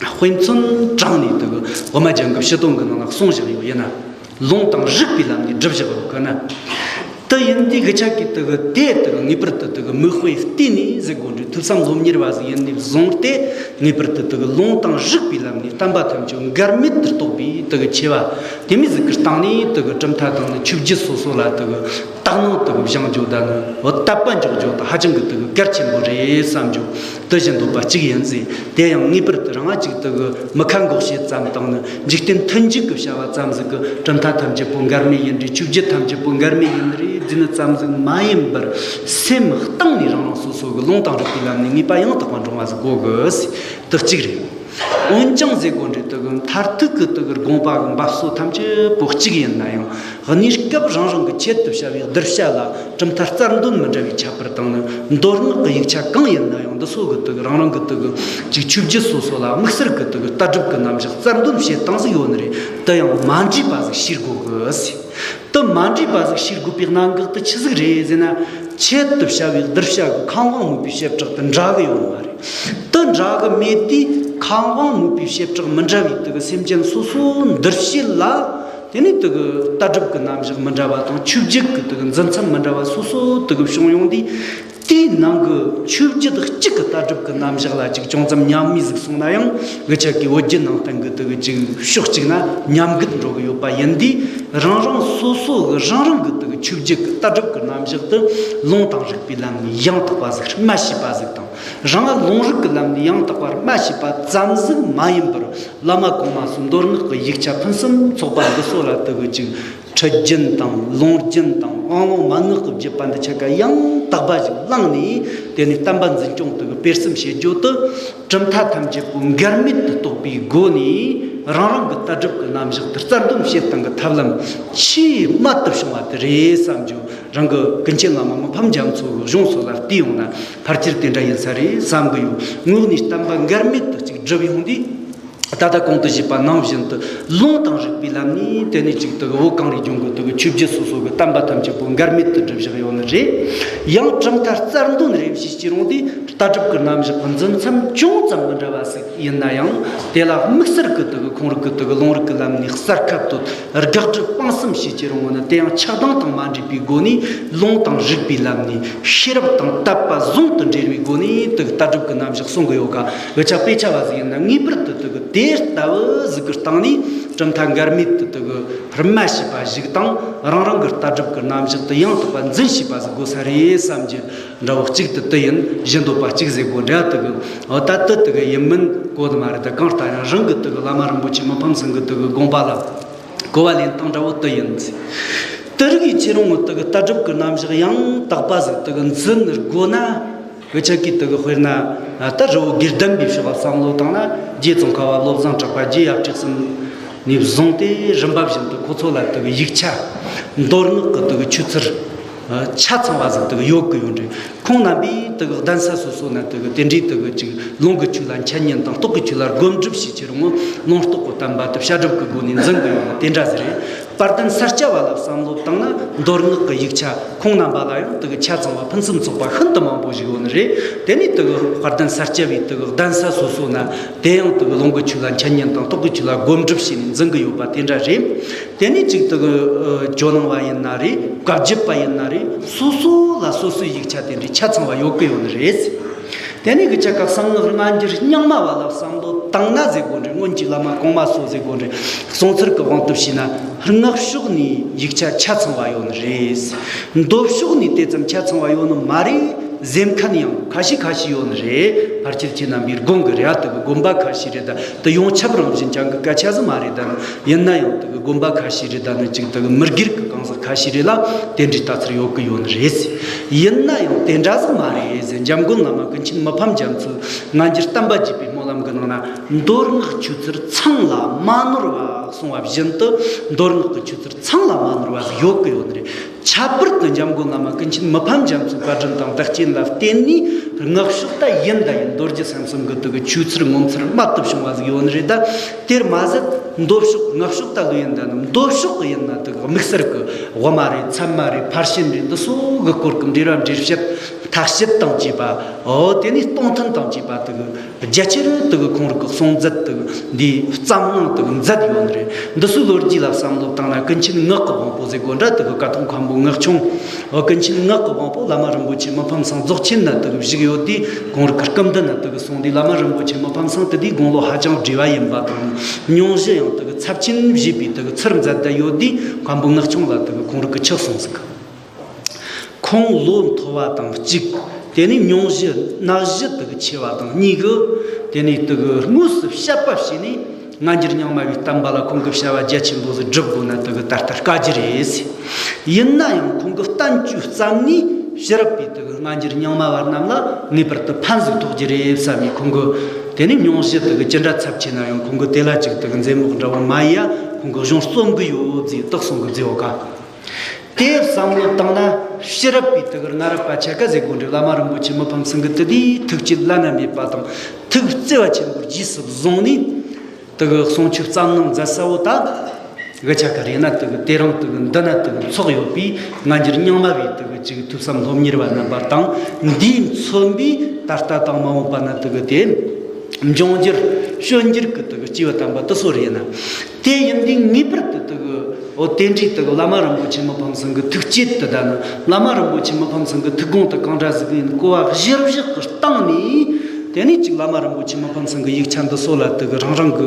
དཔེ་མཚོན་དྲངས་ནས་དེ་གི་དབུ་མ་རྒྱན་གྱི་སྤྱི་དོན་གྱི་ནང་ལ་གསུངས་བཞག་ཡོད་ཡིན་ན། ལུང་དང་རིགས་པའི་ལམ་ནས་སྒྲུབ་བཞག་ཡོད་གི་ན། དེ་ཡིན་དུས་གི་ཆ་གི་དེ་གི་དེ་དེ་གི་ངེས་པར་དུ་དེ་གི་མིག་དཔེ་བལྟས་ནས་ཟེར་དགོས་འདྲ། ཐོས་བསམ་སློབ་གཉེར་བ་ཟིག་ཡིན་ནས་བཟུང་སྟེ་ངེས་པར་དུ་དེ་གི་ལུང་དང་རིགས་པའི་ལམ་ནས་བསྟན་པ་ཐམས་ཅད་འགལ་མེད་དུ་རྟོགས་པའི་དེ་གི་ཆེ་བ་དེ་མོ་ཟིག་གི་སྟེང་ནས་དེ་གི་གྲུབ་མཐའ་དང་ནི་ཆོས་བརྒྱུད་སོ་སོ་ལ་དེ་གི་དག་སྣང་དེ་གི་སྦྱང་རྒྱུ་དང་ནི་འོ་དད་པ་འཇོག་རྒྱུ་དེ་ཧ་ཅང་གི་དེ་གི་གལ་ཆེན་པོ་རེད་བསམ་རྒྱུ་དེ་བཞིན་འདོད་པ་གཅིག་ཡིན་ཟེར། དེ་ཡང་ངེས་པར་དུ་རང་ང་གཅིག་དེ་གི་མི་ཁ་འགོག་བྱེད་ཙམ་དང་ནི་འཇིག་རྟེན་མཐུན་འཇུག་གི་བྱ་བ་ཙམ་ཟིག་གི་གྲུབ་མཐའ་ཐམས་ཅད་པོ་འགལ་མེད་ཡིན་རེད། ཆོས་བརྒྱུད་ཐམས་ཅད་པོ་འགལ་མེད་ཡིན་རེད་ཟེར་ནི་ཙམ་ཟིག་མ་ཡིན་པར། སེམས་གཏིང་ནས་རང་རང་སོ་སོ་གི་ལུང་དང་རིགས་པའི་ལམ་ནས་ངེས་པ་ཡང་དག་པ་འདྲོངས་པ་ཟིག་དགོས་གི་ཟེར། དེ་གཅིག་རེད། འོན་ཀྱང་ཟེར་དགོས་འདྲ་དེ་གི་མཐར་ཐུག་གི་དེ་གི་དགོངས་པ་གི་འབབ་སོ་ཐམས་ཅད་པོ་གཅིག་ཡིན་ན་ཡང་། གནས་སྐབས་རང་རང་གི་ཆེད་དུ་བྱ་བའི་གདུལ་བྱ་ལ་གྲུབ་མཐའ་རྩལ་འདོན་མི་འདྲ་བའི་ཁྱད་པར་དང་ནི། མདོ་སྔགས་ཀྱི་ཡིག་ཆ་གང་ཡིན་ན་ཡང་འདི་ཚོ་གི་དེ་གི་རང་རང་གི་དེ་གི་ཅིག་ཆོས་བརྒྱུད་སོ་སོ་ལ་དམིགས་བསལ་གི་དེ་གི་ལྟ་གྲུབ་ཀྱི་རྣམ་གཞག་རྩལ་འདོན་བྱེད་སྟངས་ཟིག་ཡོད་ནི་རེད། དེ་ཡང་མ་འདྲེས་པ་ཟིག་ཤེས་དགོས་གི་ཟེར། དེ་མ་འདྲེས་པ་ཟིག་ཤེས་དགོས་པའི་གནད་འགག་དེ་ཆི་ཟིག་རེད་ཟེར་ན། ཆེད་དུ་བྱ་བའི་གདུལ་བྱ་གི་ཁམས་དབང་མོས་པའི་བྱེ་བྲག་དེ་འདྲ་གི་ཡོད་མ་རེད། དེ་འདྲ་གི་མེད་དུས་ཁམས་དབང་མོས་པའི་བྱེ་བྲག་མི་འདྲ་བའི་དེ་གི་སེམས་ཅན་སོ་སོའི་འདུ་བྱེད་ལ། དེ་ནས་དེ་གི་ལྟ་གྲུབ་ཀྱི་རྣམ་གཞག་མི་འདྲ་བ་དང་ཆོས་བརྒྱུད་ཀྱི་དེ་གི་འཛིན་མཚམས་མི་འདྲ་བ་སོ་སོ་དེ་གི་བྱུང་ཡོང་དུས། དེའི་ནང་གི་ཆོས་བརྒྱུད་གཅིག་གི་ལྟ་གྲུབ་ཀྱི་རྣམ་གཞག་ལ་ཅིག་ཅུང་ཙམ་ཉམས་དམས་ཟིག་སོང་ན་ཡང་། འུ་ཅག་གི་བོད་བརྒྱུད་ནང་བསྟན་གྱི་དེ་གི་ཅིག་ཕྱོགས་གཅིག་ན་ཉམས་རྒུད་འགྲོ་གི་ཡོད་པ་ཡིན་དུས། རང་རང་སོ་སོ་གི་རང་རང་གི་དེ་གི་ཆོས་བརྒྱུད་ཀྱི་ལྟ་གྲུབ་ཀྱི་རྣམ་གཞག་དེ་ལུང་དང་རིགས་པའི་ལམ་ནས་ཡང་དག་པ་ཟིག་སྨྲ་ཤེས་པ་ཟིག་དང་། རང་ལུང་རིགས་ཀྱི་ལམ་ནས་ཡང་དག་པར་སྨྲ་ཤེས་པ་ཙམ་ཟིག་མ་ཡིན་པར། བླ་མ་གོང་མ་སོགས་མདོ་སྔགས་ཀྱི་ཡིག་ཆ་ཕུན་སུམ་ཚོགས་པ་འདི་ཚོ་ལ་དེ་གི་ཅིག་ཁྲིད་རྒྱུན་དང་ལུང་རྒྱུན་དང་དབང་ལུང་མན་ངག་གི་བརྒྱུད་པ་འདི་ཆ་ག་ཡང་དག་པ་ཞིག་བླངས་ནས། དེ་ནས་བསྟན་པ་འཛིན་སྐྱོང་དེ་གི་སྤེལ་གསུམ་བྱེད་རྒྱུ་དེ། གྲུབ་མཐའ་ཐམས་ཅད་པོ་འགལ་མེད་དུ་རྟོགས་པའི་སྒོ་ནས། རང་རང་གི་ལྟ་གྲུབ་ཀྱི་རྣམ་གཞག་དེ་རྩ་འདོན་བྱེད་སྟངས་ཀྱི་ཐབས་ལམ་ཆེས་རྨད་དུ་བྱུང་བ་དེ་རེད་བསམ་རྒྱུ། རང་གི་ཀུན་མཁྱེན་བླ་མ་མི་ཕམ་རྒྱ་མཚོ་གི་གཞུང་སོགས་ལ་བལྟས་ཡོང་ན་ཕལ་ཆེར་དེ་འདྲ་ཡིན་ས་རེད་བསམ་གི་ཡོད། དངོས་གནས་བསྟན་པ་འགལ་མེད་དུ་ཅིག་བསྒྲུབས་ཡོང་དུས། ད་ལྟ་གོང་དུ་ཞུས་པ་ནང་བཞིན་དུ་ལུང་དང་རིགས་པའི་ལམ་ནས། དེ་ནས་ཅིག་དེ་གི་བོད་གངས་རིའི་ལྗོངས་ཀྱི་དེ་གི་ཆོས་བརྒྱུད་སོ་སོ་གི་བསྟན་པ་ཐམས་ཅད་པོ་འགལ་མེད་དུ་སྒྲུབ་བཞག་ཡོད་ནི་རེད། ཡང་གྲུབ་མཐའ་རྩ་འདོན་རེ་བྱས་ཀྱི་རུང་དེ་ལྟ་གྲུབ་ཀྱི་རྣམ་གཞག་གི་འཛིན་མཚམས་ཅུང་ཙམ་མི་འདྲ་བ་ཞིག་ཡིན་ན་ཡང་། དེ་ལ་དམིགས་བསལ་གྱི་དེ་གི་ཁོང་རིགས་ཀྱི་དེ་གི་ལུང་རིགས་ཀྱི་ལམ་ནས་གསལ་ཁ་དོད་དགག་སྒྲུབ་སྤང་གསུམ་བྱས་ཀྱི་རུང་ནི། དེ་ཡང་ཆགས་སྡང་དང་མ་འདྲེས་པའི་སྒོ་ནས་ལུང་དང་རིགས་པའི་ལམ་ནས་ཤེས་རབ་དང་དད་པ་ཟུང་དུ་འབྲེལ་བའི་སྒོ་ནས་དེ་གི་ལྟ་གྲུབ་ཀྱི་རྣམ་གཞག་གསུང་གི་ཡོད་ཀ། འུ་ཅག་དཔེ་ཆ་བ་ཟིག་ཡིན་ན་ངེས་པར་དུ་དེ་གི་དེ་ལྟ་བུ་ཟིག་གི་སྟེང་ནས་གྲུབ་མཐའ་འགལ་མེད་དུ་དེ་གི་སྨྲ་ཤེས་པ་ཞིག་དང་། རང་རང་གི་ལྟ་གྲུབ་ཀྱི་རྣམ་གཞག་དེ་ཡང་དག་པ་འཛིན་ཤེས་པ་ཟིག་དགོས་ས་རེད་བསམ་གྱི་འདྲ་བོ། གཅིག་དེ་དེ་ཡིན། བཞིན་འདོད་པ་གཅིག་ཟེར་དགོས་འདྲ། དེ་གི་འོ་ད་དེ་དེ་གི་ཡིན་མིན་གོ་ནི་མ་རེད། ད་གང་ལྟར་ཡང་རང་གི་དེ་གི་བླ་མ་རིན་པོ་ཆེ་མི་ཕམ་ཚང་གི་དེ་གི་དགོངས་པ་ལ་གོ་བ་ལེན་སྟངས་འདྲ་བོ་དེ་ཡིན། དེ་རིགས་ཡིན་ཀྱི་རུང་དེ་གི་ལྟ་གྲུབ་ཀྱི་རྣམ་གཞག་ཡང་དག་པ་ཟིག་དེ་གི་འཛིན་དགོས་ན། འུ་ཅག་གིས་དེ་གི་དཔེར་ན་ད་རི་བོ་དགེ་ལྡན་པའི་ཕྱོགས་ལ་བསམ་བློ་བཏང་ན། རྗེ་ཙོང་ཁ་པ་བློ་བཟང་གྲགས་པ་རྗེ་ཡབ་གྲོགས་གསུམ་ནས་བཟུང་སྟེ་རིམ་པ་བཞིན་དུ་ཁོ་ཚོ་ལ་དེ་གི་ཡིག་ཆ་མདོ་སྔགས་ཀྱི་དེ་གི་ཆོས་ཚུལ་ཆ་ཚང་བ་ཟིག་དེ་གི་ཡོད་གི་ཡོད་རེད། ཁོང་རྣམ་པས་དེ་གི་གདན་ས་སོ་སོ་ན་དེ་གི་དེ་འདྲའི་དེ་གི་ཅིག་ལུང་གི་ཆོས་ལ་འཆད་ཉན་དང་། རྟོགས་ཀྱི་ཆོས་ལ་སྒོམ་སྒྲུབ་བྱེད་ཀྱི་རུང་། ལུང་རྟོགས་ཀྱི་བསྟན་པ་དེ་བཤད་སྒྲུབ་ཀྱི་སྒོ་ནས་འཛིན་གི་ཡོད་ན་དེ་འདྲ་ཟིག་རེད། དཔལ་ལྡན་ས་སྐྱ་བ་ལ་བསམ་བློ་བཏང་ན། མདོ་སྔགས་ཀྱི་ཡིག་ཆ་ཁོང་རྣམ་པ་ལ་ཡང་དེ་གི་ཆ་ཚང་བ་ཕུན་སུམ་ཚོགས་པ་ཤིན་ཏུ་མང་པོ་ཞིག་ཡོད་ནི་རེད། དེ་ནས་དེ་གི་དཔལ་ལྡན་ས་སྐྱ་བའི་དེ་གི་གདན་ས་སོ་སོ་ན་དེ་ཡང་དེ་གི་ལུང་གི་ཆོས་ལ་འཆད་ཉན་དང་། རྟོགས་ཀྱི་ཆོས་ལ་སྒོམ་སྒྲུབ་བྱས་ནས་འཛིན་གི་ཡོད་པ་དེ་འདྲ་རེད། དེ་ནས་ཅིག་དེ་གི་ཇོ་ནང་བ་ཡིན་ན་རེད། བཀའ་བརྒྱུད་པ་ཡིན་ན་རེད། སོ་སོ་ལ་སོ་སོའི་ཡིག་ཆ་དེ་འདྲའི་ཆ་ཚང་བ་ཡོད་གི་ཡོད་ནི་རེད། དེ་ནས་གི་ཆ་ག་གསང་སྔགས་སྔ་འགྱུར་རྙིང་མ་བ་ལ་བསམ་བློ་བཏང་ན་ཟེར་དགོས་རེད། སྔོན་གྱི་བླ་མ་གོང་མ་སོགས་ཟེར་དགོས་རེད། གསུང་ཚུལ་གྱི་དབང་དུ་བྱས་ན་སྔགས་ཕྱོགས་ནས་ཡིག་ཆ་ཆ་ཚང་བ་ཡོད་ནི་རེད། མདོ་ཕྱོགས་ནས་དེ་ཙམ་ཆ་ཚང་བ་ཡོད་ནི་མ་རེད་ཟེར་མཁན་ཡང་ཁ་ཤས་ཁ་ཤས་ཡོད་ནི་རེད། ཕལ་ཆེར་ཁྱེད་རྣམ་པས་དགོངས་གི་རེད། ཨ་དེ་གི་དགོན་པ་ཁ་ཤས་རེད། ད་དེ་ཡོངས་ཁྱབ་རང་བཞིན་ཅན་གི་སྐད་ཆ་ཟིག་མ་རེད། ད་ཡིན་ན་ཡང་དེ་གི་དགོན་པ་ཁ་ཤས་རེད། ད་ནི་ཅིག་དེ་གི་མི་སྒེར་གི་གང་ཟག་ཁ་ཤས་རེད་ལ་དེ་འདྲའི་ལྟ་ཚུལ་ཡོད་གི་ཡོད་ནི་རེད། ཡིན་ན་ཡང་དེ་འདྲ་ཟིག་མ་རེད་ཟེར། འཇམ་མགོན་བླ་མ་ཀུན་མཁྱེན་མི་ཕམ་རྒྱ་མཚོས་སྔ་འགྱུར་བསྟན་པ་རྒྱས་པའི་སྨོན་ལམ་གྱི་ནང་ན། མདོ་སྔགས་ཆོས་ཚུལ་ཚང་ལ་མ་ནོར་བ་གསུངས་པ་བཞིན་དུ། མདོ་སྔགས་ཀྱི་ཆོས་ཚུལ་ཚང་ལ་མ་ནོར་བ་ཟིག་ཡོད་གི་ཡོད་ནི་རེད། ཁྱད་པར་དུ་འཇམ་མགོན་བླ་མ་ཀུན་མཁྱེན་མི་ཕམ་རྒྱ་མཚོའི་བཀའ་དྲིན་དང་བདག་རྐྱེན་ལ་བརྟེན་ནས། སྔགས་ཕྱོགས་ད་ཡིན་ད་ཡིན། རྡོ་རྗེ་སེམས་གསུམ་གྱི་དེ་གི་ཆོས་ཚུལ་ངོ་མཚར་རྨད་དུ་བྱུང་བ་ཟིག་ཡོད་ནི་རེད། ད་དེར་མ་ཟད་མདོ་ཕྱོགས་སྔགས་ཕྱོགས་ད་ལོས་ཡིན། ད་ནི་མདོ་ཕྱོགས་ཡིན་ན་དེ་གི་དམིགས་བསལ་གྱི་དབུ་མ་རེད། ཚད་མ་རེད། ཕར་ཕྱིན་རེད། འདི་སོགས་ཀྱི་སྐོར་གྱི་འགྲེལ་བ་འགྲེལ་བཤད་མཐའ་དཔྱད་དང་བཅས་པ། འོ་དེ་ནས་སྟོང་ཐུན་དང་བཅས་པ་དེ་གི་རྒྱ་ཆེར་དེ་གི་ཁོང་རིགས་ཀྱི་གསུང་མཛད་དེ་གི་འདི་བརྩམས་གནང་དེ་གི་མཛད་ཡོད་ནི་རེད། འདི་ཚོའི་ལོ་རྒྱུས་ལ་བསམ་བློ་བཏང་ན། ཀུན་མཁྱེན་ངག་གི་དབང་པོ་ཟེར་དགོས་འདྲ། དེ་གི་ཀ་ཐོག་མཁན་པོ་ངག་ཆུང་། འོ་ཀུན་མཁྱེན་ངག་གི་དབང་པོ་བླ་མ་རིན་པོ་ཆེ་མི་ཕམ་ཚང་རྫོགས་ཆེན་ན་དེ་གི་བཞུགས་ཡོད་དུས། ཁོང་རིགས་ཀྱི་སྐུ་མདུན་ན་དེ་གི་སོང་དུས། བླ་མ་རིན་པོ་ཆེ་མི་ཕམ་ཚང་དེ་དུས་དགུང་ལོ་ཧ་ཅང་བགྲེས་པ་ཡིན་པ་དང་། སྙུང་གཞི་ཡང་དེ་གི་ཚབས་ཆེན་བཞེས་པའི་དེ་གི་ཚུལ་མཛད་བསྡད་ཡོད་དུས། མཁན་པོ་ངག་ཆུང་ལ་དེ་གི་ཁོང་རིགས་ཀྱིས་ཆི་གསུངས་ཟིག། ཁོང་ལོ་མཐོ་བ་དང་གཅིག། དེ་ནས་སྙུང་གཞི་གནག་གཞི་དེ་གི་ཆེ་བ་དང་གཉིས་གི། དེ་ནས་དེ་གི་དངོས་སུ་བཤད་པ་བྱས་ནས། སྔ་འགྱུར་རྙིང་མ་བའི་བསྟན་པ་ལ་ཁོང་གི་བྱ་བ་རྒྱ་ཆེན་པོ་ཟིག་སྒྲུབ་དགོས་ན་དེ་གི་ད་ལྟ་དཀའ་རྒྱུ་རེད། ཡིན་ན་ཡང་ཁོང་གི་བསྟན་བཅོས་བརྩམས་ནས་ཕྱི་རབས་པའི་དེ་གི་སྔ་འགྱུར་རྙིང་མ་བ་རྣམས་ལ་ངེས་པར་དུ་ཕན་ཟིག་ཐོགས་རྒྱུ་རེད་བསམ་ནས། ཁོང་གི་དེ་ནས་སྙུང་གཞི་དེ་གི་ཅི་འདྲ་ཚབས་ཆེ་ན་ཡང་། ཁོང་གི་དེ་ལ་ཅིག་དེ་གི་མཛེས་མོག་འདྲ་བོ་མ་ཡིན་ཡ། ཁོང་གི་གཞུང་རྩོམ་གི་ཡོད་ཟེར་དེ་གསུང་གི་མཛད་ཡོད་ཀ། དེ་བསམ་བློ་བཏང་ན། ཕྱི་རབས་པའི་དེ་གི་སྔ་རབས་པ་ཆ་ག་ཟེར་དགོས་འདྲ། བླ་མ་རིན་པོ་ཆེ་མི་ཕམ་ཚང་གི་དེ་དུས་ཐུགས་བསྐྱེད་བླ་ན་མེད་པ་དང་། ཐུགས་བརྩེ་བ་ཆེན་པོར་རྗེས་སུ་བཟུང་ནས། དེ་གི་གསུང་ཆོས་བརྩམས་གནང་མཛད་ས་བོ་ད། འུ་ཅག་གི་རེད་ན་དེ་གི་དེ་རིང་དེ་གི་འདི་ན་དེ་གི་ཚོགས་ཡོད་པའི་སྔ་འགྱུར་རྙིང་མ་བའི་དེ་གི་ཅིག་ཐོས་བསམ་སློབ་གཉེར་བ་རྣམ་པ་དང་། འདིས་མཚོན་པའི་ད་ལྟ་དང་མ་འོངས་པ་ན་དེ་གི་དེ་འབྱུང་འགྱུར་བསྐྱོད་འགྱུར་གྱི་དེ་གི་སྐྱེས་བུ་དམ་པ་དེ་ཚོ་རེད་ན། དེ་ཡིན་དུས་ངེས་པར་དུ་དེ་གི་ ཨོ་དེ་འདྲའི་དུ་བླ་མ་རིན་པོ་ཆེ་མི་ཕམ་ཚང་གི་ཐུགས་བསྐྱེད་དུ་ད་ནི་བླ་མ་རིན་པོ་ཆེ་མི་ཕམ་ཚང་གི་ཐུགས་དགོངས་དུ་གང་འདྲ་ཟིག་ཡིན་གོ་བ་གཞིར་བཞག་གི་སྟེང་ནས། དེ་ནས་ཅིག་བླ་མ་རིན་པོ་ཆེ་མི་ཕམ་ཚང་གི་ཡིག་ཆ་འདི་སོགས་ལ་དུ་རང་རང་གི་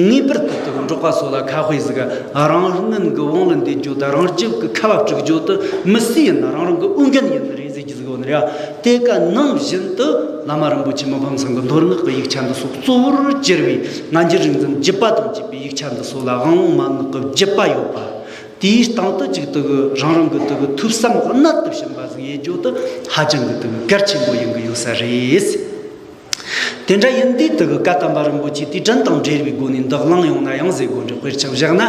ངེས་པར་དུ་དུ་འབྲོག་པ་སོགས་ལ་ཁ་དཔེ་ཟིག་རང་ངན་གི་བང་ལ་འདེད་རྒྱུ་དང་རང་རྒྱབ་གི་ཁ་བ་དཀྲུག་རྒྱུ་དུ་མི་སྲིད་ཡིན་ན་རང་རང་གི་འོས་འགན་ཡིན་ནི་རེད་ཟེར་རྒྱུ་ཟིག་ཡོད་ནི་རེད། དེ་ག་ནང་བཞིན་དུ་བླ་མ་རིན་པོ་ཆེ་མི་ཕམ་ཚང་གི་མདོ་སྔགས་ཀྱི་ཡིག་ཆ་འདི་སོགས་གཙོ་བོར་གྱུར་པའི་སྔ་འགྱུར་རིག་འཛིན་བརྒྱུད་པ་དང་བཅས་པའི་ཡིག་ཆ་འདི་སོགས་ལ་དབང་ལུང་མན་ངག་གི་བརྒྱུད་པ་ཡོད་པ། དེའི་སྟེང་དུ་ཅིག་དུ་གི་རང་རང་གི་དུ་གི་ཐོས་བསམ་གནད་དུ་ཕྱིན་པ་ཟིག་ཡེད་རྒྱུ་དུ་ཧ་ཅང་གི་དུ་གི་གལ་ཆེན་པོ་ཡིན་གི་ཡོད་ས་རེད། དེ་འདྲ་ཡིན་དུས་དུ་གི་བཀའ་དམ་པ་རིན་པོ་ཆེ་དེའི་དྲིན་དང་འབྲེལ་བའི་སྒོ་ནས་འདི་གླེང་ཡོང་ན་ཡང་ཟེར་དགོས་འདྲ། དཔེར་ཆ་བཞག་ན།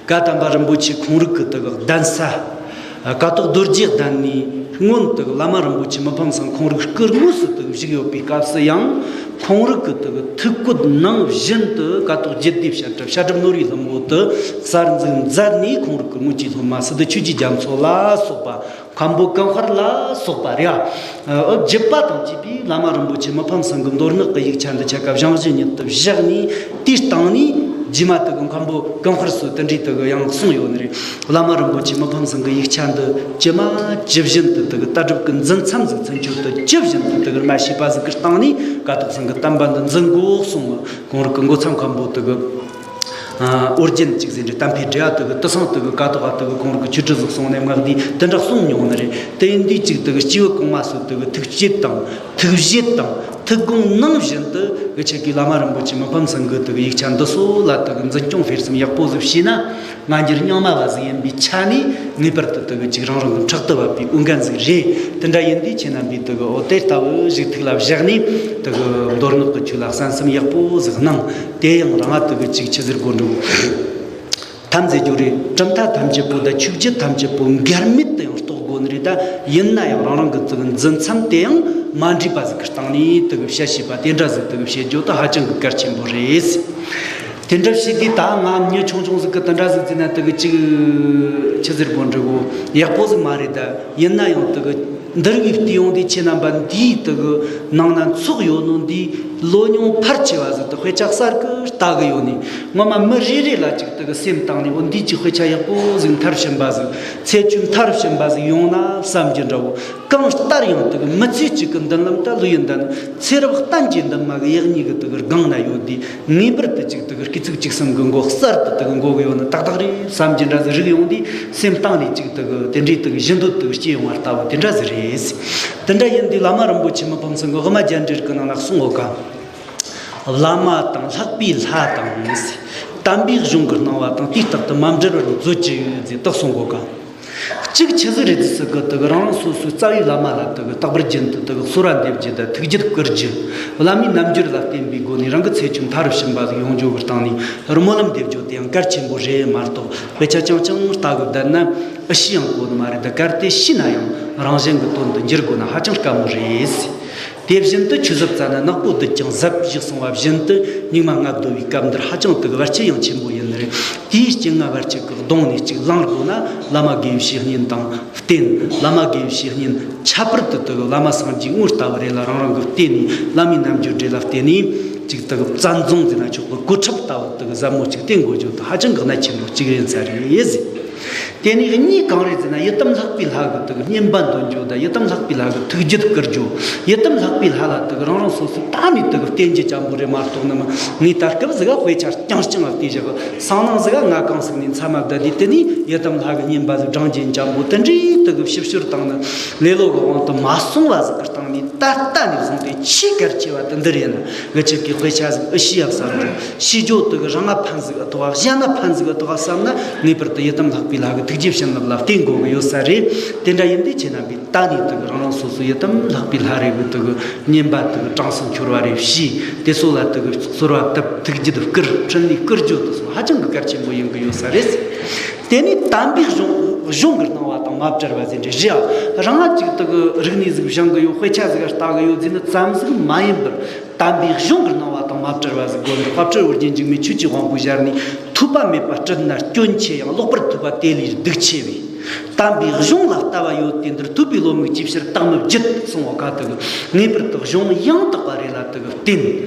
བཀའ་དམ་པ་རིན་པོ་ཆེ་ཁོང་རིགས་ཀྱི་དུ་གི་གདན་ས། ཀ་ཐོག་རྡོ་རྗེ་གདན་ནས་སྔོན་དུ་བླ་མ་རིན་པོ་ཆེ་མི་ཕམ་ཚང་ཁོང་རིགས་སྐུ་དངོས་སུ་དུ་བཞུགས་ཡོད་པའི་སྐབས་སུ་ཡང་ཁོང་རིགས་ཀྱི་དུ་ཐུགས་བཀོད་ནང་བཞིན་དུ་ཀ་ཐོག་རྒྱུད་སྡེ་བཤད་གྲྭ་བཤད་སྒྲུབ་ནོར་བུའི་ལྷུན་པོ་དུ་གསར་འཛུགས་མཛད་ནས། ཁོང་རིགས་ཀྱི་དངོས་ཀྱི་སློབ་མ་སི་ཏུ་ཆོས་ཀྱི་རྒྱ་མཚོ་ལ་སོགས་པ། མཁན་པོ་ཀུན་དཔལ་ལ་སོགས་པ་རེད། ཨ་བརྒྱུད་པ་དང་བཅས་པའི་བླ་མ་རིན་པོ་ཆེ་མི་ཕམ་ཚང་གི་མདོ་སྔགས་ཀྱི་ཡིག་ཆ་འདི་ཆ་ག་བཞེངས་བཞེངས་ཉིད་དུ་བཞག་ནས། དེའི་སྟེང་ནས་རྗེས་མ་དུ་གི་མཁན་པོ་ཀུན་དཔལ་སོགས་དེ་འདྲའི་དུ་གི་ཡང་གསུངས་ཡོད་ནི་རེད། བླ་མ་རིན་པོ་ཆེ་མི་ཕམ་ཚང་གི་ཡིག་ཆ་འདི་ཇི་མ་ཇི་བཞིན་དུ་དུ་གི་ལྟ་གྲུབ་ཀྱི་འཛིན་མཚམས་ཟིག་ཚུན་ཆོད་དུ་ཇི་བཞིན་དུ་དུ་གི་མ་ཤེས་པ་ཟིག་གི་སྟེང་ནས་ཀ་ཐོག་ཚང་གི་བསྟན་པ་འདི་འཛིན་དགོས་གསུངས། ཁོང་རིགས་ཀྱི་མགོ་ཚང་མཁན་པོ་དུ་གི་ཨོ་རྒྱན་གཅིག་ཟེར་འདྲ། གཏམ་དཔེ་འབྲེལ་བ་དུ་གི་དུ་སང་དུ་གི་ཀ་ཐོག་ག་དུ་གི་ཁོང་རིགས་ཀྱི་ཆོས་ཁྲིད་ཟིག་གསུངས་ནས་མངགས་འདི་དེ་འདྲ་གསུངས་མྱོང་ནི་རེད། དེ་ཡིན་དུས་གཅིག་དུ་གི་སྐྱེས་བུ་གོང་མ་སོགས་དུ་གི་ཐུགས་བསྐྱེད་དང་ཐུགས་བཞེད་དང་ཐུགས་དགོངས་ནང་བཞིན་དུ་གི་ཆེ་གི་བླ་མ་རིན་པོ་ཆེ་མི་ཕམ་ཚང་གི་དུ་གི་ཡིག་ཆ་འདི་ཚོ་ལ་དུ་གི་འཛིན་སྐྱོང་སྤེལ་གསུམ་ཡག་པོ་ཟིག་བྱས་ན། སྔ་འགྱུར་རྙིང་མ་བ་ཟིག་ཡིན་པའི་ཆ་ནས་ངེས་པར་དུ་དུ་གི་ཅིག་རང་རང་གི་ཕྲག་ཏུ་བབས་པའི་འོས་འགན་ཟིག་རེད། དེ་འདྲ་ཡིན་དུས་ཁྱེད་རྣམ་པས་དུ་གི་ཨོ་དེ་ལྟ་བུ་ཞིག་ཐུགས་ལ་བཞག་ནས་དུ་གི་མདོ་སྔགས་ཀྱི་ཆོས་ལ་གསན་བསམ་ཡག་པོ་ཟིག་གནང་། དེ་ཡང་རང་ང་དུ་གི་ཅིག་ཆི་ཟེར་དགོས་འདུག་ཐམས་ཅད་རྒྱུ་རེད། གྲུབ་མཐའ་ཐམས་ཅད་པོ་དང་ཆོས་བརྒྱུད་ཐམས་ཅད་པོ་འགལ་མེད་དུ་ཡང་རྟོགས་དགོས་ནི་རེད། ད་ཡིན་ན་ཡང་རང་རང་གི་དུ་གི་འཛིན་མཚམས་དེ་ཡང་མ་འདྲེས་པ་ཟིག་གི་སྟེང་ནས་དུ་གི་བཤད་ཤེས་པ་དེ་འདྲ་ཟིག་དུ་གི་བཤད་རྒྱུ་དུ་ཧ་ཅང་གི་གལ་ཆེན་པོ་རེད། དེ་འདྲ་བྱས་དུས་ད་ང་མྱི་ཆུང་ཆུང་ཟིག་གི་དེ་འདྲ་ཟིག་བརྩིས་ན་དུ་གི་ཅིག་ཆི་ཟེར་དགོས་འདུག་གོ། ཡག་པོ་ཟིག་མ་རེད། ད་ཡིན་ན་ཡང་དུ་གི་འདི་རིགས་བལྟས་ཡོང་དུས་ཁྱེད་རྣམ་པ་འདིའི་དུ་གི་ནང་ན་ཚོགས་ཡོད་ནོ་འདི་ལོ་ཉུང་ཕལ་ཆེ་བ་ཟིག་དུ་དཔེ་ཆ་གསར་གི་ལྟ་གི་ཡོད་ནི། ངོ་མ་མི་རེ་རེ་ལ་ཅིག་དུ་གི་སེམས་བཏང་ནས་འོ་འདི་ཅིག་དཔེ་ཆ་ཡག་པོ་ཟིག་མཐར་ཕྱིན་པ་ཟིག་ཚེ་ཆུ་མཐར་ཕྱིན་པ་ཟིག་ཡོང་ན་བསམ་རྒྱུ་འདྲ་བོ། གང་ལྟར་ཡང་དུ་གི་མི་ཚེ་གཅིག་གི་མདུན་ལམ་ད་ལོས་ཡིན། ད་ནི་ཚེ་རབས་གཏན་གྱི་འདུན་མ་གི་ཡག་ཉེས་གི་དུ་གི་སྒང་ན་ཡོད་དུས། ངེས་པར་དུ་ཅིག་དུ་གི་སྐྱེ་ཚིག་གཅིག་གསུམ་གི་མགོ་གསར་དུ་དུ་གི་འགོ་གི་ཡོད་ནི་ཏག་ཏག་རེད་བསམ་རྒྱུ་འདྲ་ཟིག་རིག་ཡོང་དུས། སེམས་གཏིང་ནས་ཅིག་དུ་གི་དེ་འདྲའི་དུ་གི་ཞི་འདོད་དུ་གི་སྐྱེ་ཡོང་བ་ལྟ་བུ་དེ་འདྲ་ཟིག་རེད། དེ་འདྲ་ཡིན་དུས་བླ་མ་རིན་པོ་ཆེ་མི་ཕམ་ཚང་གི་དབུ་མ་རྒྱན་འགྲེལ་གི་ནང་ན་གསུངས་ཡོད་ཀ། བླ་མ་དང་ལྷག་པའི་ལྷ་དང་། དམ་པའི་གཞུང་གི་སྣང་བ་དང་དུས་རྟག་ཏུ་མ་འབྲལ་བར་མཛོད་ཀྱི་ཡོད་ཅེས་དག་གསུང་གོ་ག་གཅིག་ཆི་ཟིག་རེད་ཟེར་གི་དུ་གི་རང་རང་སོ་སོའི་རྩ་བའི་བླ་མ་ལ་དུ་གི་རྟག་པར་རྒྱུན་དུ་དུ་གི་གསོལ་བ་འདེབས་རྒྱུ་དང་ཐུགས་རྒྱུད་བསྐུལ་རྒྱུ། བླ་མའི་རྣམ་འགྱུར་ལ་བརྟེན་པའི་སྒོ་ནས་རང་གི་ཚེ་ཆུང་མཐར་ཕྱིན་པ་ཟིག་ཡོང་རྒྱུ་གི་སྟེང་ནས་སྨོན་ལམ་འདེབས་རྒྱུ་དེ་ཡང་གལ་ཆེན་པོ་རེད་མ་གཏོགས། དཔེ་ཆ་རྐྱང་རྐྱང་ལྟ་གི་བསྡད་ན་ཨེ་ཤེས་ཡང་གོ་ནི་མ་རེད། ད་གལ་ཏེ་ཤེས་ན་ཡང་རང་གཞན་གི་དོན་དུ་འགྱུར་དགོས་ན་ཧ་ཅང་དཀའ་མོ་རེད། དེ་བཞིན་དུ་ཆོས་ཟབ་རྩ་ན་ནག་པོ་བདུད་ཀྱང་ཟབ་ཞེས་གསུངས་པ་བཞིན་དུ། སྙིགས་མ་ལྔ་བདོ་བའི་སྐབས་འདིར་ཧ་ཅང་དུ་བར་ཆད་ཡང་ཆེན་པོ་ཡིན་ནི་རེད། དེའི་རྐྱེན་ངན་བར་ཆད་ཀྱི་གདོང་ནས་ཅིག་ལངས་དགོས་ན། བླ་མ་དགེ་བའི་བཤེས་གཉེན་དང་བསྟེན། བླ་མ་དགེ་བའི་བཤེས་གཉེན་ཁྱད་པར་དུ་དུ་བླ་མ་སངས་རྒྱས་དངོས་ལྟ་བུ་རེ་ལ་རང་རང་གི་བསྟེན་ནས། བླ་མའི་རྣམ་འགྱུར་རེ་ལ་བསྟེན་ནས་ཅིག་དུ་བཙན་བཟུང་ཟེར་ན་ཆོག་གི། གོ་ཁྲབ་ལྟ་བུ་དུ་ཟབ་མོ་ཅིག་བསྟེན་དགོས་རྒྱུ་དུ་ཧ་ཅང་གི་གནད་ཆེན་པོ་གཅིག་ཡིན་ས་རེད། དེ་ནས་གཉིས་གང་རེད་ཟེར་ན། ཡི་དམ་ལྷག་པའི་ལྷ་གི་དུ་བསྙེན་པ་འདོན་རྒྱུ་དང་། ཡི་དམ་ལྷག་པའི་ལྷ་གི་ཐུགས་རྒྱུད་བསྐུལ་རྒྱུ། ཡི་དམ་ལྷག་པའི་ལྷ་ལ་དུ་རང་རང་སོ་སོའི་ད་ནས་དུ་བསྟེན་རྒྱུ་ཅན་པོ་རེད་མ་གཏོགས་ནི། མི་ངས་ད་སྐབས་ཟིག་ག་དཔེ་ཆ་རྐྱང་རྐྱང་ལ་བལྟས་བཞག་གི། སང་ནངས་ཟིག་ག་ང་གང་ཟིག་ནས་མཚམས་མ་བསྡད་དུས། དེ་ནས་ཡི་དམ་ལྷ་གི་བསྙེན་པ་ཟིག་བགྲང་རྒྱུ་ཅན་པོ་དེ་འདྲའི་དུ་གི་ཕྱིར་བཤོལ་བཏང་ནི་ལེ་ལོ་གི་དབང་དུ་མ་སོང་བ་ཟིག་གི་སྟེང་ནས། ད་ལྟ་ནས་བཟུང་སྟེ་ཆེས་གལ་ཆེ་བ་དེ་འདི་རེད་ན། ངི་ཆོ་གི་དཔེ་ཆ་ཟིག་ཨེ་ཤེས་ཡ་བསམ་རྒྱུ། ཤེས་རྒྱུ་དུ་གི་རང་ང་ཕན་ཟིག་ཨེ་ཐོགས་པ། གཞན་ལ་ཕན་ཟིག་ཨེ་ཐོགས་པ་བསམ་ན། ངེས་པར་དུ་ཡི་དམ་ལྷག་པའི་ལྷ་གི་ཐུགས་རྗེ་བྱིན་རླབས་ལ་བརྟེན་དགོས་གི་ཡོད་ས་རེད། དེ་འདྲ་ཡིན་དུས་ཁྱེད་རྣམ་པས་ད་ནས་དུ་གི་རང་རང་སོ་སོ་ཡི་དམ་ལྷག་པའི་ལྷ་རེ་གི་དུ་གི་བསྙེན་པ་དུ་གི་གྲངས་སུ་འཁྱོལ་བ་རེ་བྱས། དེ་ཚོ་ལ་དུ་གི་གསོལ་བ་བཏབ། ཐུགས་རྒྱུད་བསྐུལ། འཕྲིན་ལས་བསྐུར་རྒྱུ་དུ་སོགས་ཧ་ཅང་གི་གལ་ཆེན་པོ་ཡིན་གི་ཡོད་ས་རེད། དེ་ནས་དམ་པའི་གཞུང་གཞུང་གི་སྣང་བ་དང་མ་བྲལ་བ་ཟེར་འདྲ་ཞིག་རང་ང་ཅིག་དུ་གི་རིག་གནས་ཟིག་སྦྱང་གི་ཡོད། དཔེ་ཆ་ཟིག་ལྟ་གི་ཡོད་ཟེར་ནི་ཙམ་ཟིག་མ་ཡིན་པར། དམ་པའི་གཞུང་གི་སྣང་བ་དང་མ་བྲལ་བ་ཟིག་དགོས་ནི། དཔལ་སྤྲུལ་ཨོ་རྒྱན་འཇིགས་མེད་ཆོས་ཀྱི་དབང་པོའི་ཞལ་ནས། ཐོས་པ་མེད་པ་སྤྲུལ་ན་སྐྱོན་ཆེ་ཡང་། ཀློག་པར་ཐོས་པ་དེ་ལས་སྡུག་ཆེ་བས། དམ་པའི་གཞུང་ལ་ལྟ་བ་ཡོད་དེ་འདིར། ཐོས་པའི་བློ་མིག་ཅིའི་ཕྱིར་བལྟ་མི་བགྱིད་གསུངས་པ་ག་དེ་གི། ངེས་པར་དུ་གཞུང་ཡང་དག་པ་རེ་ལ་དེ་གི་བརྟེན་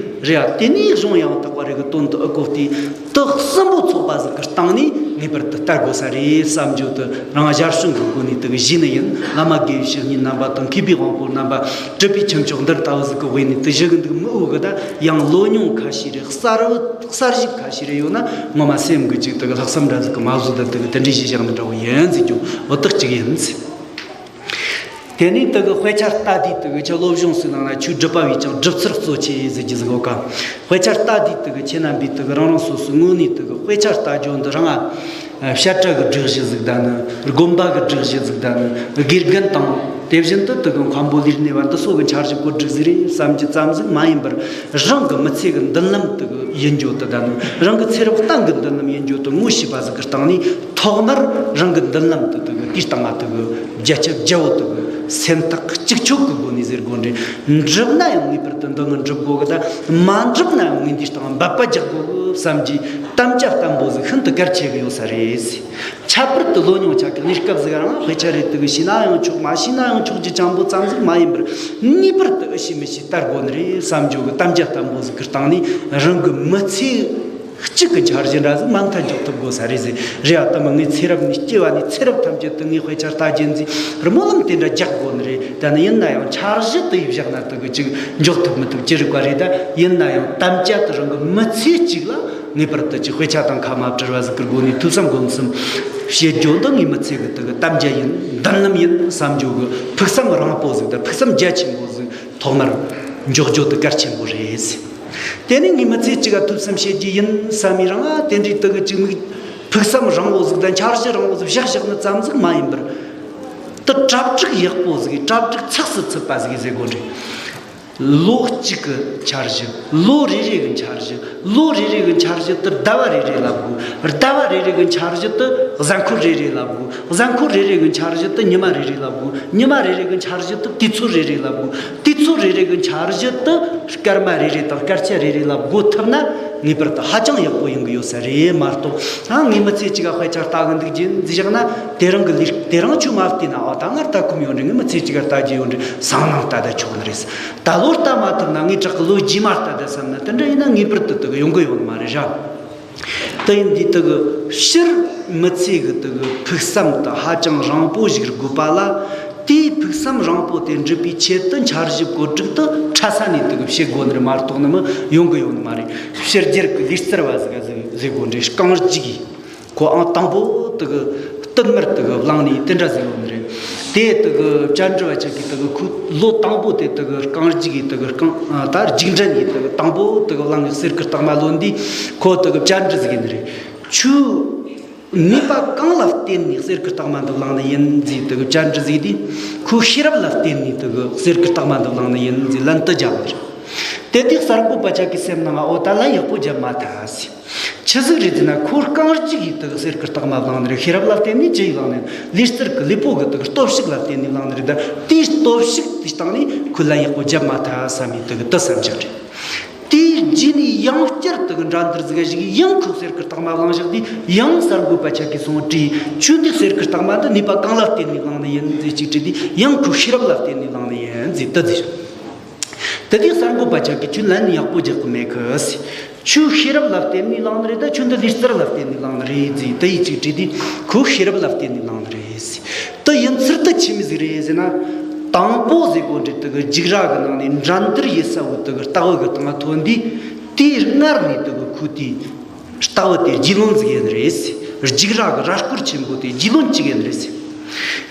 རེད་ཡ། དེ་ནས་གཞུང་ཡང་དག་པ་རེ་གི་དོན་དུ་ཨ་གོ་སྟེ། དེ་གསུམ་པོ་ཚོགས་པ་ཟིག་གི་སྟེང་ནས་ངེས་པར་དུ་བལྟ་དགོས་ས་རེད་བསམ་རྒྱུ་དེ་རང་ཞར་བྱུང་གི་སྒོ་ནས་དེ་གི་ཞུས་ནི་ཡིན། བླ་མ་དགེ་བའི་བཤེས་གཉེན་རྣམ་པ་དང་མཁས་པའི་དབང་པོ་རྣམ་པ། གྲུབ་པའི་ཁྱུ་མཆོག་འདི་ལྟ་བུ་ཟིག་གི་དབུས་ནས་དེ་ཞུ་གི་འདུག་མི་འོ་གི། ད་ཡང་ལོ་ཉུང་ཁ་ཤས་རེད། གསར་བུ་གསར་ཞིག་ཁ་ཤས་རེ་ཡོད་ན་ངོ་མ་སེམས་གི་ཅིག་དེ་གི་ལྷག་བསམ་འདྲ་ཟིག་གི་མ་བཟོ། ད་དེ་གི་དེ་འདྲའི་ཞིག་བཞག་ནི་འདྲ་བོ་ཡིན་ཟེར་རྒྱུ་འོ་དེ་གཅིག་ཡིན། དེ་ནས་དེ་གི་དཔེ་ཆ་ལྟ་དུས་དེ་གི་ཁྱེད་སློབ་སྦྱོང་ཟེར་ནང་ན་ཆོས་སྒྲུབ་པ་བས་ཀྱང་སྒྲུབ་ཚུལ་གཙོ་ཆེ་ཟེར་རྒྱུ་ཟིག་ཡོད་ཀ། དཔེ་ཆ་ལྟ་དུས་དེ་གི་ཁྱེད་རྣམ་པས་དེ་གི་རང་རང་སོ་སོའི་ངོས་ནས་དེ་གི་དཔེ་ཆ་ལྟ་རྒྱུ་འདི་རང་ང་བཤད་གྲྭ་གི་སྒྲིག་གཞི་ཟིག་དང་ནི། དགོན་པ་གི་སྒྲིག་གཞི་ཟིག་དང་ནི། དགེ་རྒན་དང་། དེ་བཞིན་དུ་དེ་གི་མཁན་པོ་ལས་སྣེ་བ་འདི་ཚོ་གི་འཆར་གཞི་བཀོད་སྒྲིག་ཟིག་རེད་བསམ་རྒྱུ་ཙམ་ཟིག་མ་ཡིན་པར། རང་གི་མི་ཚེ་གི་མདུན་ལམ་དེ་གི་ཡིན་རྒྱུ་དེ་དང་ནི། རང་གི་ཚེ་རབས་གཏན་གི་མདུན་ལམ་ཡིན་རྒྱུ་དེ་ངོ་ཤེས་པ་ཟིག་གི་སྟེང་ནས། ཐོག་མར་རང་གི་མདུན་ལམ་དེ་དེ་གི་དེའི་སྟེང་ང་དེ་གི་བརྒྱ་ཆ་བརྒྱ་བོ་དེ་གི་སེམས་ཐག་གཅིག་ཆོད་གི་སྒོ་ནས་ཟེར་དགོས་རེད། འགྲུབ་ན་ཡང་ངེས་པར་དུ་འདི་ངས་འགྲུབ་དགོས་གི། ད་མ་འགྲུབ་ན་ཡང་ངས་འདིའི་སྟེང་འབད་པ་རྒྱག་དགོས་གི་བསམ་གྱི་དམ་བཅའ་བརྟན་པོ་ཟིག་ཤིན་ཏུ་གལ་ཆེ་གི་ཡོད་ས་རེད། ཁྱད་པར་དུ་ལོ་ཉུང་ཆ་གི་གནས་སྐབས་ཟིག་རང་དཔེ་ཆ་རེ་དེ་གི་ཤེས་ན་ཡང་ཆོག་མ་ཤེས་ན་ཡང་ཆོག་རྒྱུ་ཅན་པོ་ཙམ་ཟིག་མ་ཡིན་པར། ངེས་པར་དུ་ཨེ་ཤེས་མི་ཤེས་ལྟ་དགོས་ནི་རེད་བསམ་རྒྱུ་གི་དམ་བཅའ་བརྟན་པོ་ཟིག་གི་སྟེང་ནས་རང་གི་མི་ཚེ་གཅིག་གི་འཆར་གཞི་འདྲ་ཟིག་མ་མཐའ་འཇོག་ཐུབ་དགོས་ས་རེད་ཟེར། རེད་ཨ། དེ་མིན་ངས་ཚེ་རབས་ནས་སྐྱེ་བ་ནས་ཚེ་རབས་ཐམས་ཅད་དུ་ངས་དཔེ་ཆ་ལྟ་རྒྱུ་འདི་རྨི་ལམ་དེ་འདྲ་རྒྱག་དགོས་ནི་རེད། ད་ནི་ཡིན་ན་ཡང་འཆར་གཞི་དེ་ཡི་བཞག་ན་དེ་གི་ཅིག་འཇོག་ཐུབ་མི་ཐུབ་ཅི་རིགས་པ་རེད། ད་ཡིན་ན་ཡང་དམ་བཅའ་དེ་རང་གི་མི་ཚེ་གཅིག་ལ་ངེས་པར་དུ་ཅིག་དཔེ་ཆ་དང་ཁ་མ་བྲལ་བ་ཟིག་གི་སྒོ་ནས་ཐོས་བསམ་སྒོམ་གསུམ་བྱེད་རྒྱུ་འདི་ངའི་མི་ཚེ་གི་དེ་གི་དམ་བཅའ་ཡིན། མདུན་ལམ་ཡིན་བསམ་རྒྱུ་གི་ཕུགས་བསམ་རིང་པོ་ཟིག་དང་ཕུགས་བསམ་རྒྱ་ཆེན་པོ་ཟིག་ཐོག་མར་འཇོག་རྒྱུ་དེ་གལ་ཆེན་པོ་རེད། དེ་ནས་ངའི་མི་ཚེ་གཅིག་ག་ཐོས་བསམ་བྱེད་རྒྱུ་ཡིན་བསམ་མི་རང་ང་དེ་འདྲའི་དེ་གི་ཅིག་མིག་ཕུགས་བསམ་རིང་བོ་ཟིག་དང་འཆར་གཞི་རིང་བོ་ཟིག་བཞག་བཞག་ནི་ཙམ་ཟིག་མ་ཡིན་པར། དེ་གྲ་སྒྲིག་ཡག་པོ་ཟིག་གྲ་སྒྲིག་ཚགས་སུ་ཚུད་པ་ཟིག་ཟེར་དགོས་རེད། ལོ་གཅིག་གི་འཆར་གཞི། ལོ་རེ་རེ་གི་འཆར་གཞི། ལོ་རེ་རེ་གི་འཆར་གཞི་དེ་ཟླ་བ་རེ་རེ་ལབ་དགོས། ཟླ་བ་རེ་རེ་གི་འཆར་གཞི་དེ་གཟའ་འཁོར་རེ་རེ་ལབ་དགོས། གཟའ་འཁོར་རེ་རེ་གི་འཆར་གཞི་དེ་ཉི་མ་རེ་རེ་ལབ་དགོས། ཉི་མ་རེ་རེ་གི་འཆར་གཞི་དེ་དུས་ཚོད་རེ་རེ་ལབ་དགོས། དུས་ཚོད་རེ་རེ་གི་འཆར་གཞི་དེ་སྐར་མ་རེ་རེ་དང་སྐར་ཆ་རེ་རེ་ལ་བགོ་ཐུབ་ན་ངེས་པར་དུ་ཧ་ཅང་ཡག་པོ་ཡོང་གི་ཡོད་ས་རེད་མ་གཏོགས། ཨ། ངའི་མི་ཚེ་གཅིག་ག་དཔེ་ཆ་ལྟ་གི་འདུག་རྒྱུ་འདི་བཞག་ན་དེ་རང་གི་ལུས་དེ་རང་ཆོས་མ་བལྟས་ན། ཨ། ད་ང་ལྟ་ཁོམ་ཡོད་རེད། ངའི་མི་ཚེ་གཅིག་ག་ལྟ་རྒྱུ་ཡོད་རེད། སང་ནངས་ལྟ་ད་ཆོག་ནི་རེད། ད་ལོ་ལྟ་མ་ཐུབ་ན་ངའི་དྲག་གི་ལོ་རྗེས་མ་ལྟ་ད་བསམ་ན་དེ་འདྲ་ཡིན་ན་ངེས་པར་དུ་དེ་གི་ཡོང་གི་ཡོད་ནི་མ་རེད་ར། དེ་ཡིན་དུས་དེ་གི་སྤྱིར་མི་ཚེ་གི་དེ་གི་ཕུགས་བསམ་དེ་ཧ་ཅང་རིང་པོ་ཞིག་དགོས་པ་ལ། དེའི་ཕུགས་བསམ་རིང་པོ་དེ་འགྲུབ་པའི་ཆེད་དུ་འཆར་གཞི་བཀོད་སྒྲིག་དེ་འཕྲལ་ས་ནས་དེ་གི་བྱེད་དགོས་ནི་རེད་མ་གཏོགས་ནི་མི་ཡོང་གི་ཡོད་ནི་མ་རེད། ཕྱི་རྒྱལ་གི་ལུས་རྩལ་བ་ཟིག་ག་ཟིག་ཟེར་དགོས་འདྲ། རྐང་རྗེས་ཀྱི་ཁོ་ཨང་དང་པོ་དེ་གི་བསྟུད་མར་དེ་གི་བླངས་ནས་དེ་འདྲ་ཟིག་ཡོད་ནི་རེད། དེ་དེ་གི་བཅར་འདྲི་བ་ཅིག་གིས་དེ་གི་ཁོ་ལོ་དང་པོ་དེ་དེ་གི་རྐང་རྗེས་ཀྱི་དེ་གི་རྐང་ད་རྒྱུགས་འགྲན་ནས་དེ་གི་དང་པོ་དེ་གི་བླངས་ནས་གསེར་གི་རྟགས་མ་ལོན་དུས་ཁོ་དེ་གི་བཅར་འདྲི་ཟིག་ཡིན་ནི་རེད། ཁྱོས་ནུས་པ་གང་ལ་བརྟེན་ནས་གསེར་གི་རྟགས་མ་འདི་བླངས་ནི་ཡིན་ཟེར་དེ་གི་བཅར་འདྲི་ཟིག་དུས། ཁོས་ཤེས་རབ་ལ་བརྟེན་ནས་དེ་གི་གསེར་གི་རྟགས་མ་འདི་བླངས་ནི་ཡིན་ཟེར་ལན་དུ་བརྒྱབ་པ་རེད། དེ་དུས་གསར་འགོད་པ་ཅག་གི་སེམས་ནང་ང་འོ་ད་ལན་ཡག་པོ་བརྒྱབ་མ་ཐལ་ཟེར། ཆི་ཟིག་རེད་ཟེར་ན་ཁོ་རྐང་རྗེས་ཀྱིས་དེ་གི་གསེར་གི་རྟགས་མ་བླངས་ནི་རེད། ཤེས་རབ་ལ་བརྟེན་ནས་ཅི་ཡིས་བླངས་ནི། ལུས་རྩལ་གི་ལུས་པོ་གི་དེ་གི་སྟོབས་ཤུགས་ལ་བརྟེན་ནས་བླངས་ནི་རེད། ད་དེའི་སྟོབས་ཤུགས་དེའི་སྟེང་ནས་ཁོས་ལན་ཡག་པོ་བརྒྱབ་མ་ཐལ་བསམ་ནས་དེ་གི་དེ་བསམ་བཞག་རེད། དེའི་རྗེས་ནས་ཡང་བསྐྱར་དེ་གི་འགྲན་བསྡུར་ཟིག་ག་ཞུགས། ཡང་ཁོས་གསེར་གི་རྟགས་མ་བླངས་བཞག་དུས་ཡང་གསར་འགོད་པ་ཅག་གིས་སོང་དྲིས། ཁྱོས་འདི་གསེར་གི་རྟགས་མ་འདི་ནུས་པ་གང་ལ་བརྟེན་ནས་བླངས་ནི་ཡིན་ཟེར་ཅིག་དྲིས་དུས། ཡང་ཁོས་ཤེས་རབ་ལ་བརྟེན་ནས་བླངས་ནི་ཡིན་ཟེར་དེ་ཟེར། དེ་དུས་གསར་འགོད་པ་ཅག་གིས་ཁྱོས་ལན་ཡག་པོ་རྒྱག་གི་མེད་གི་ཟེར། ཁྱོས་ཤེས་རབ་ལ་བརྟེན་ནས་བླངས་ནི་རེད། ད་ཁྱོས་འདི་ལུས་རྩལ་ལ་བརྟེན་ནས་བླངས་ནི་རེད་ཟེར། དེ་ཡི་ཅིག་དྲིས་དུས་ཁོས་ཤེས་རབ་ལ་བརྟེན་ནས་བླངས་ནི་རེད་ཟེར། དེ་ཡིན་ཚུལ་དེ་ཆི་མོ་ཟིག་རེད་ཟེར་ན། དང་པོ་ཟེར་གོ་འདྲི་དེ་གི་རྒྱུགས་ར་གི་ནང་ནས་འགྲན་བསྡུར་ཡེད་ས་བོ་དེ་གི་ལྟག་བུ་གི་སྟེང་ང་ཐོན་དུས། དེའི་སྔར་ནས་དེ་གི་ཁོས་དེའི་ལྟག་བུ་དེ་རྒྱུས་ལོན་ཟིག་ཡིན་རེད་ཟེར། རྒྱུགས་ར་གི་ར་སྐོར་ཆེན་པོ་དེ་རྒྱུས་ལོན་གཅིག་ཡིན་རེད་ཟེར།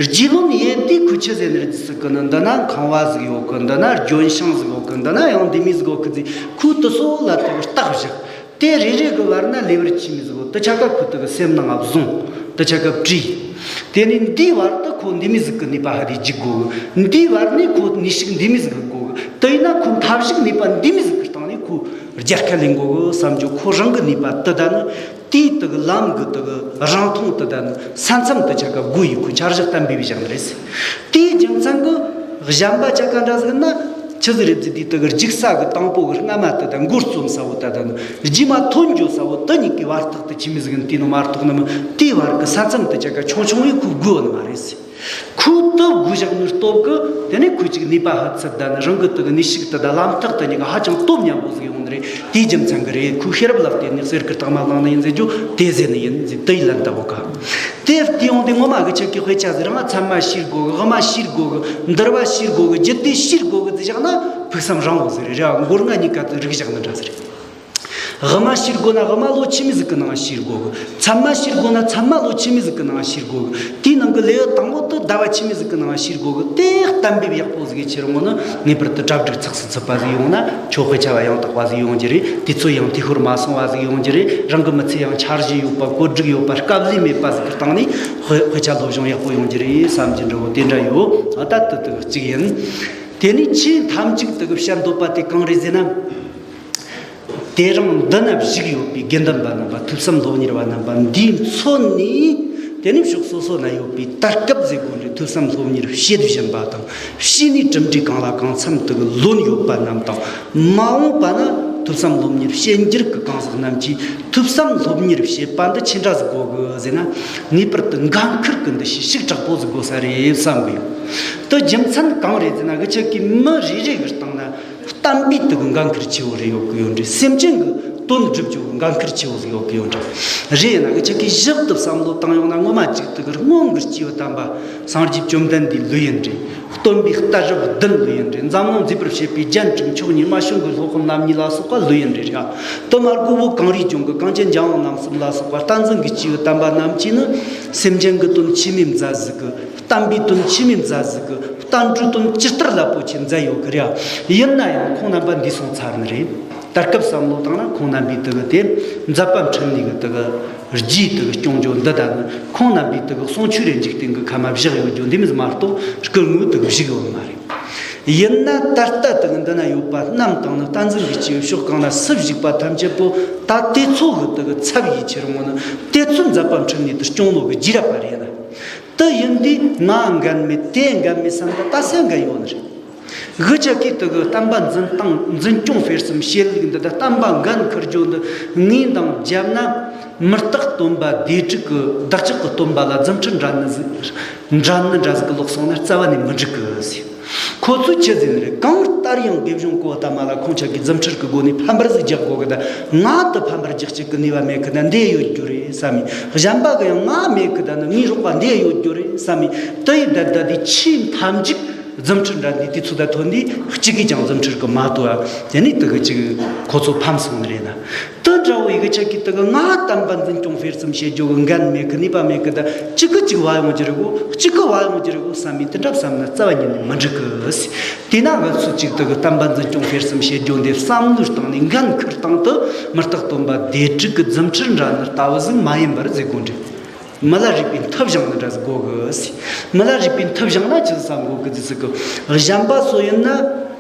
རྒྱུས་ལོན་ཡིན་དུས་ཁོས་ཆི་ཟེར་ནི་རེད་ཟེར་གི་ན། འདི་ན་ཁང་བ་ཟིག་ཡོད་གི། འདི་ན་ལྗོན་ཤིང་ཟིག་ཡོད་གི། འདི་ན་ཡང་འདི་མོ་ཟིག་ཡོད་གི་ཟེར། ཁོས་དེ་ཚོ་ལ་དེ་གི་བརྟག་བཞག་དེ་རེ་རེ་གི་བར་ན་ལེ་བར་ཆི་མོ་ཟིག་ཡོད། དེ་ཆ་ག་ཁོས་དེ་གི་སེམས་ནང་ང་བཟུང་། དེ་ཆ་ག་བྲིས། དེ་ནས་འདིའི་བར་དུ་ཁོ་འདི་མོ་ཟིག་གི་ནུས་པ་ཧ་དེ་རྒྱུག་དགོས་གི། འདིའི་བར་ནས་ཁོ་ནུས་ཤུགས་འདི་མོ་ཟིག་གི་དགོས་གི། དེ་ཡིན་ན་ཁོ་མཐའ་གཞུག་ནུས་པ་འདི་མོ་ཟིག་གི་སྟེང་ནས་ཁོ་རྒྱལ་ཁ་ལེན་དགོས་གི་བསམ་རྒྱུ། ཁོ་རང་གི་ནུས་པ་དེ་དང་ནི། དེའི་དེ་གི་ལམ་གི་དེ་གི་རིང་ཐུང་དེ་དང་ནི། ས་མཚམས་དེ་ཆ་ག་སྒོ་ཡི་ཁོས་འཆར་གཞི་གཏན་འབེབས་བཞག་ནི་རེད་ཟེར། དེའི་རྒྱུ་མཚན་གི་གཞན་པ་ཆ་ག་འདྲ་ཟིག་ན། ཆི་ཟིག་རེད་ཟེར་དུས། དེ་གི་རྒྱུག་ས་གི་དང་པོ་གི་རྔ་མ་དེ་དང་མགོ་རྩོམ་ས་བོ་དེ་དང་རྗེས་མ་ཐོན་འགྱོ་ས་བོ་དེ་གཉིས་ཀྱི་བར་ཐག་དེ་ཆི་མོ་ཟིག་ཡིན་དེ་ནི་མ་གཏོགས་ནི་མིན། དེའི་བར་གི་ས་མཚམས་དེ་ཅག་ག་ཆུང་ཆུང་ཡིན། ཁོ་དགོས་ནི་མ་རེད་ཟེར། ཁོ་དེ་དགོས་བཞག་ནི་སྟོབས་གི་དེ་ནས་ཁོ་ཅིག་ནུས་པ་ཧུད་ཚད་དང་རང་གི་དེ་གི་ནུས་ཤུགས་དེ་དང་ལམ་ཐག་དེ་གཉིས་ཀ་ཧ་ཅང་སྟོབས་མཉམ་པོ་ཟིག་ཡོང་ནི་རེད། དེའི་རྒྱུ་མཚན་གི་རེད། ཁོས་ཤེས་རབ་ལ་བརྟེན་ནས་གསེར་གི་རྟགས་མ་བླངས་ནི་ཡིན་ཟེར་རྒྱུ་དེ་ཟེར་ནི་ཡིན་ཟེར། དེ་ཡི་ལན་ལྟ་བུ་ག། དེ་བལྟས་ཡོང་དུས་ངོ་མ་གི་ཆི་གི་དཔེ་ཆ་ཟིག་རང་ཚད་མ་ཤེས་དགོས་གི། དབུ་མ་ཤེས་དགོས་གི། འདུལ་བ་ཤེས་དགོས་གི། རྒྱུད་སྡེ་ཤེས་དགོས་གི་ཟེར་བཞག་ན་ཕུགས་བསམ་རིང་བོ་ཟིག་རེད། རེད་བ། མགོ་རྔ་གཉིས་ཀ་དེ་རིག་བཞག་ནི་འདྲ་ཟིག་རེད། དབུ་མ་ཤེས་དགོས་ན་དབུ་མ་ལོ་ཆི་མོ་ཟིག་གི་ནང་ཤེས་དགོས་གི། ཚད་མ་ཤེས་དགོས་ན་ཚད་མ་ལོ་ཆི་མོ་ཟིག་གི་ནང་ཤེས་དགོས་གི། དེའི་ནང་གི་ལེའུ་དང་པོ་དེ་ཟླ་བ་ཆི་མོ་ཟིག་གི་ནང་ཤེས་དགོས་གི། དེ་གཏན་འབེབས་ཡག་པོ་ཟིག་ཡེད་ཁྱེར་ཡོང་ན་ངེས་པར་དུ་གྲ་སྒྲིག་ཚགས་སུ་ཚུད་པ་ཟིག་ཡོང་ན། ཁྱོད་དཔེ་ཆ་བ་ཡང་དག་པ་ཟིག་ཡོང་རྒྱུ་རེད། དུས་ཚོད་ཡང་དུས་ཤོར་མ་སོང་བ་ཟིག་ཡོང་རྒྱུ་རེད། རང་གི་མི་ཚེ་ཡང་འཆར་གཞི་ཡོད་པ། བཀོད་སྒྲིག་ཡོད་པ། སྐབས་ལས་མེད་པ་ཟིག་གི་སྟེང་ནས་དཔེ་དཔེ་ཆ་སློབ་སྦྱོང་ཡག་པོ་ཡོང་རྒྱུ་རེད་བསམ་གྱི་འདྲ་བོ་དེ་འདྲ་ཡོད། ཨ། ད་དེ་དེ་གཅིག་ཡིན། དེ་ནས་ཆེས་མཐའ་མཇུག་དེ་གི་བཤད་འདོད་པ་དེ་གང་རེད་ཟེར་ན། དེ་རིང་འདི་ན་བཞུགས་ཡོད་པའི་དགེ་འདུན་པ་རྣམ་པ། ཐོས་བསམ་སློབ་གཉེར་བ་རྣམ་པ་འདིས་མཚོན་ནས། དེ་ནས་ཕྱོགས་སོ་སོ་ན་ཡོད་པའི་ད་སྐབས་ཟེར་དགོས་རེད། ཐོས་བསམ་སློབ་གཉེར་བྱེད་བཞིན་པ་དང་། བྱས་ནས་གྲུབ་འབྲས་གང་ལ་གང་འཚམ་དུ་ལོན་ཡོད་པ་རྣམས་དང་། མ་འོངས་པ་ན་ཐོས་བསམ་སློབ་གཉེར་བྱེད་འགྱུར་གྱི་གང་ཟག་རྣམས་ཀྱིས་ཐོས་བསམ་སློབ་གཉེར་བྱེད་པ་འདི་ཆི་འདྲ་ཟིག་དགོས་གི་ཟེར་ན། ངེས་པར་དུ་འགན་ཁུར་གི་འདུ་ཤེས་ཞེ་དྲག་པོ་ཟིག་དགོས་ས་རེད་བསམ་གི་ཡོད། དེ་རྒྱུ་མཚན་གང་རེད་ཟེར་ན། འུ་ཅག་གི་མི་རེ་རེ་གི་སྟེང་ན་བསྟན་པའི་དེ་གི་འགན་ཁུར་ཆེ་བོ་རེ་ཡོད་གི་ཡོད་རེད། སེམས་ཅན་གི་དོན་སྒྲུབ་རྒྱུ་གི་འགན་ཁུར་ཆེ་བོ་ཟིག་ཡོད་གི་ཡོད་རེད། རེད། ཡིན་ན་འུ་ཅག་གིས་ཞིབ་ཏུ་བསམ་བློ་བཏང་ཡོང་ན། ངོ་མ་གཅིག་དེ་གི་སྔོན་གྱི་སྐྱེས་བུ་དམ་པ་སངས་རྒྱས་བཅོམ་ལྡན་འདས་ལོས་ཡིན་རེད། སྟོན་པའི་ལྟ་གྲུབ་བདུན་ལོས་ཡིན་རེད། འཛམ་གླིང་མཛེས་པར་བྱེད་པའི་རྒྱན་དྲུག་མཆོག་གཉིས། རྨད་བྱུང་གི་སློབ་དཔོན་རྣམ་གཉིས་ལ་སོགས་པ་ལོས་ཡིན་རེད། རེད། དེ་མ་གོ་བོ་གངས་རིའི་ལྗོངས་ཀྱི་གངས་ཅན་འཇམ་དབྱངས་རྣམ་གསུམ་ལ་སོགས་པ་བསྟན་འཛིན་གྱི་སྐྱེས་བུ་དམ་པ་རྣམས་ཀྱིས་ནི་སེམས་ཅན་གྱི་དོན་ཆི་མོ་མཛད་ཟིག་གི། བསྟན་པའི་དོན་ཆི་མོ་མཛད་ཟིག་གི། བསྟན་འགྲོའི་དོན་ཇི་ལྟར་རླབས་པོ་ཆེ་མཛད་ཡོད་གི་རེད། ཡིན་ན་ཡང་ཁོང་རྣམ་པ་འདས་སོང་ཚར་ནི་རེད། ད་སྐབས་བསམ་བློ་བཏང་ན་ཁོང་རྣམ་པའི་དེ་གི་དེ་མཛད་པ་འཕྲིན་ལས་གི་དེ་གི་རྗེས་དེ་གི་སྐྱོང་རྒྱུ་འདི་དང་ནི། ཁོང་རྣམ་པའི་དེ་གི་གསུང་ཆོས་རེ་འཇིག་རྟེན་གི་ཁམས་བཞག་ཡོད་རྒྱུ་འདི་མོ་ཟིག་མ་གཏོགས་སྐུ་ངོ་དེ་གི་བཞུགས་ཡོད་མ་རེད། ཡིན་ན་ད་ལྟ་དེ་གི་འདི་ན་ཡོད་པ་རྣམས་དང་ནི། བསྟན་འཛིན་གྱི་སྐྱེས་བུ་ཕྱོགས་གང་ན་སུ་བཞུགས་པ་ཐམས་ཅད་པོ་ད་དེ་ཚོ་གི་དེ་གི་ཚབ་ཡེད་ཁྱེར་ཡོང་ན། དེ་ཚོའི་མཛད་པ་འཕྲིན་ལས་དེ་སྐྱོང་ནོ་གི་རྗེས་རབས་པ་རེད་ན། དེ་ཡིན་དུས་ང་འགན་མེད་དེ་འགན་མེད་བསམ་པ་ད་སེ་འགན་ཡོད་ནི་རེད། འུ་ཅག་གིས་དེ་གི་བསྟན་པ་འཛིན་སྟངས་འཛིན་སྐྱོང་སྤེལ་གསུམ་བྱེད་ལུགས་འདི་དང་བསྟན་པ་འགན་འཁུར་རྒྱུ་འདི་ངས་འདང་བརྒྱབ་ན། མི་རྟག་སྟོན་པ་སྡེ་དྲུག་གི་བདག་ཅག་གི་སྟོན་པ་ལ་རྫུ་འཕྲུལ་འགྲན་ནི་ཟིག་འགྲན་ནི་འདྲ་ཟིག་གི་ལོག་སོང་ན་རྩ་བ་ནས་མི་འགྲིག་གི་ཟེར། ཁོ་ཚོས་ཆི་ཟེར་ནི་རེད། གང་ལྟར་ཡང་དགེ་སྦྱོང་གོའུ་ཏ་མ་ལ་ཁོང་ཅག་གིས་རྫུ་འཕྲུལ་གི་སྒོ་ནས་ཕམ་པར་ཟིག་རྒྱག་དགོས་གི། ད་ང་དེ་ཕམ་པར་རྒྱག་བྱེད་གི་ནུས་པ་མེད་གི། ད་འདི་ཡོད་རྒྱུ་རེད་བསམ་མི། གཞན་པ་གི་ཡང་ང་མེད་གི། ད་ནི་ངའི་རོགས་པ་འདི་ཡོད་རྒྱུ་རེད་བསམ་མི། དེ་ཡི་བསྡད་བསྡད་དེ་ཆེས་མཐའ་མཇུག་རྫུ་འཕྲུལ་འགྲན་དེ་དུས་ཚོད་ད་ཐོན་དུས་གཅིག་གིས་ཀྱང་རྫུ་འཕྲུལ་གི་མ་ཐོབ་ཨ། དེ་ནས་དེ་གི་ཅིག་ཁོ་ཚོ་ཕམ་སོང་ནི་རེད་ན། དེ་འདྲ་བོ་ཡི་གི་ཆ་གི་དེ་གི་ང་བསྟན་པ་འཛིན་སྐྱོང་སྤེལ་གསུམ་བྱེད་རྒྱུ་གི་འགན་མེད་གི། ནུས་པ་མེད་གི། ད་གཅིག་གི་གཅིག་བ་ཡོང་རྒྱུ་རེད་གོ། གཅིག་གི་བ་ཡོང་རྒྱུ་རེད་གོ་བསམ་མི་དེ་འདྲ་བསམ་ན་རྩ་བ་ཉིད་ནས་མི་འགྲིག་གི། དེས་ན་ང་ཚོས་ཅིག་དེ་གི་བསྟན་པ་འཛིན་སྐྱོང་སྤེལ་གསུམ་བྱེད་རྒྱུ་འདི་བསམ་བློའི་སྟེང་ནས་འགན་འཁུར་སྟངས་དེ་མི་རྟག་སྟོན་པ་སྡེ་དྲུག་གི་རྫུ་འཕྲུལ་འགྲན་ནི་ལྟ་བུ་ཟིག་མ་ཡིན་པར་ཟེར་དགོས་འདྲ། མི་ལ་རས་པའི་མཐུ་བཞེངས་ནི་འདྲ་ཟིག་དགོས་གི་ཟེར། མི་ལ་རས་པའི་མཐུ་བཞེངས་ན་ཅི་བསམ་དགོས་གི་ཟེར་གི། གཞན་པ་སུ་ཡིན་ན་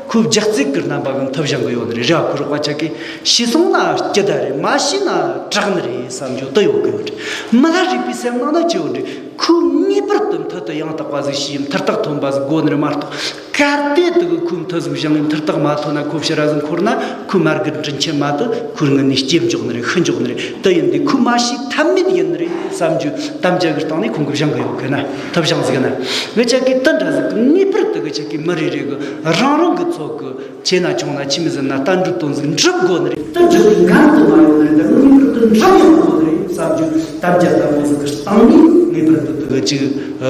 ཁོའི་ལྗགས་རྩེ་གི་རྣམ་པ་གི་མཐུ་བཞེངས་གི་ཡོད་ནི་རེད། རེ་བ་ཁོ་རོགས་པ་ཆ་གི་ཤེས་སོང་ན་སྐྱིད་ད་རེད། མ་ཤེས་ན་དྲག་ནི་རེད་བསམ་རྒྱུ་དེ་ཡོད་གི་ཡོད་རེད། མི་ལ་རས་པའི་སེམས་ནང་ན་ཅི་ཡོད་རེད། ཁོས་ངེས་པར་དུ་མཐུ་དེ་ཡང་དག་པ་ཟིག་ཤེས། མཐུ་རྟགས་ཐོན་པ་ཟིག་དགོས་ནི་རེད་མ་གཏོགས། གལ་ཏེ་དེ་གི་ཁོའི་མཐུ་ཟིག་བཞེངས་ནས་མཐུ་རྟགས་མ་ཐོན་ན་ཁོ་ཕྱིར་ར་ཟིག་འཁོར་ན། ཁོའི་མ་གི་དྲིན་ཆེན་མ་དེ་ཁོའི་ངི་ནས་སྐྱེ་འཇོག་ནི་རེད། ཤི་འཇོག་ནི་རེད། དེ་ཡིན་དུས་ཁོའི་མ་ཤི་ཐབས་མེད་ཡིན་ནི་རེད་བསམ་རྒྱུ་དམ་བཅའ་གི་སྟེང་ནས་ཁོང་གིས་བཞེངས་གི་ཡོད་གི་ན། མཐུ་བཞེངས་ཟིག་ན། འུ་ཅག་གིས་དེ་འདྲ་ཟིག་གི་ངེས་པར་དུ་འུ་ཅག་གི་མི་རེ་རེ་གི་རང་རང་གི་ཚོགས་གི་ཆེ་ན་ཆུང་ན་ཆི་མོ་ཟིག་ན་བསྟན་འགྲོའི་དོན་ཟིག་འགྲུབ་དགོས་ནི་རེད། དེ་འགྲུབ་པའི་འགན་དུ་མ་ཡོང་ནི་རེད། དེ་ངེས་པར་དུ་འགྲུབ་ཡོང་དགོས་ནི་རེད་བསམ་རྒྱུ་དམ་བཅའ་ལྟ་བུ་ཟིག་གི་སྟེང་ནས་ངེས་པར་དུ་དེ་གི་ཅིག་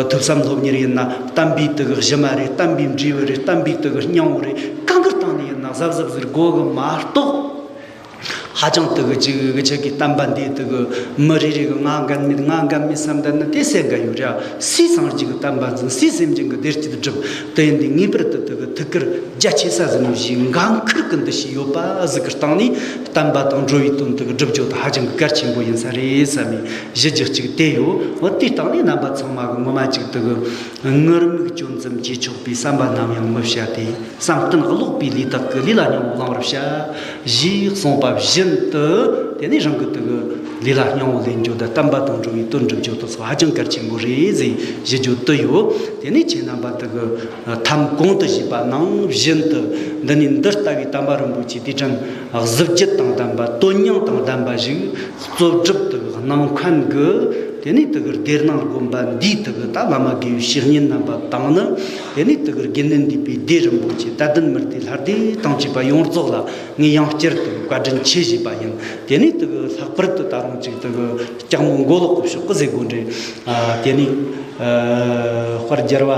ཐོས་བསམ་སློབ་གཉེར་ཡིན་ན། བསྟན་པའི་དེ་གི་གཞི་མ་རེད། བསྟན་པའི་འབྲས་བུ་རེད། བསྟན་པའི་དེ་གི་སྙིང་བོ་རེད། གང་གི་སྟེང་ནས་ཡིན་ན་གཟབ་གཟབ་ཟིག་དགོས་གི་མ་གཏོགས། ཧ་ཅང་དེ་གི་ཅིག་གི་ཆ་གི་བསྟན་པ་འདིའི་དེ་གི་མི་རེ་རེ་གི་ང་འགན་མེད་ང་འགན་མེད་བསམ་བསྡད་ན་དེ་སེ་འགན་ཡོད་ར། སུས་སངས་རྒྱས་ཀྱི་བསྟན་པ་འཛིན། སུས་སེམས་ཅན་གྱི་བདེ་སྐྱིད་སྒྲུབ། དེ་ཡིན་དུས་ངེས་པར་དུ་དེ་གི་ཐུགས་ཁུར་རྒྱ་ཆེ་ས་ཟིག་ནས་བཞེས། འགན་ཁུར་གི་འདུ་ཤེས་ཡོད་པ་ཟིག་གི་སྟེང་ནས་བསྟན་པ་དང་འགྲོ་བའི་དོན་དེ་གི་སྒྲུབ་རྒྱུ་དེ་ཧ་ཅང་གི་གལ་ཆེན་པོ་ཡིན་ས་རེད་བསམ་ནས་གཞི་རྒྱུ་གཅིག་དེ་ཡོད། འོ་དེའི་སྟེང་ནས་རྣམ་པ་ཚང་མ་གི་ངོ་མ་ཅིག་དེ་གི་ངུར་སྨྲིག་གྱོན་ཙམ་གྱིས་ཆོག་པའི་བསམ་པ་ནམ་ཡང་མི་བྱ་སྟེ། བསམ་གཏན་ལོག་པའི་ལས་དག་གི། ལས་ལ་སྙིང་པོ་བླང་བར་བྱ། ཞེས་གསུངས་པ་བཞིན་དུ། དེ་ནས་རང་གི་དེ་གི་ ལས་ལ་སྙིང་པོ་ལེན་རྒྱུ་དང་བསྟན་པ་དང་འགྲོ་བའི་དོན་སྒྲུབ་རྒྱུ་དེ་ཚོ་ཧ་ཅང་གལ་ཆེན་པོ་རེད་ཟེར་ཞུ་རྒྱུ་དེ་ཡོད། དེ་ནས་ཁྱེད་རྣམ་པ་དེ་གི་ཐམ་གོང་དུ་བཞེས་པ་ནང་བཞིན་དུ་འདི་ནས་འདི་ལྟ་བུའི་བསྟན་པ་རིན་པོ་ཆེ་དེ་དྲན་གཟི་བརྗིད་དང་ལྡན་པ་དོན་སྙིང་དང་ལྡན་པ་ཞིག་གཙོ་སྒྲུབ་དེ་གི་གནང་མཁན་གི་དེ་ནས་དེ་གི་སྡེ་སྣང་དགོན་པ་འདིའི་དེ་གི་ད་བླ་མ་དགེ་བའི་བཤེས་གཉེན་རྣམ་པ་དང་ནི་དེ་ནས་དེ་གི་དགེ་འདུན་འདུས་པའི་སྡེ་རིན་པོ་ཆེ་དད་ལྡན་མི་སྡེ་ལྷ་སྡེ་དང་བཅས་པ་ཡོངས་རྫོགས་ལ་ངས་ཡང་བསྐྱར་དུ་བཀའ་དྲིན་ཆེ་ཞུས་པ་ཡིན། དེ་ནས་དུ་ལྷག་པར་དུ་ད་རུང་ཅིག་དུ་ལྕགས་མོ་མགོ་ལོག་གི་ཕྱོགས་ཀྱི་ཟེར་དགོས་འདྲེ། དེ་ནས་དཔལ་རྒྱལ་བ་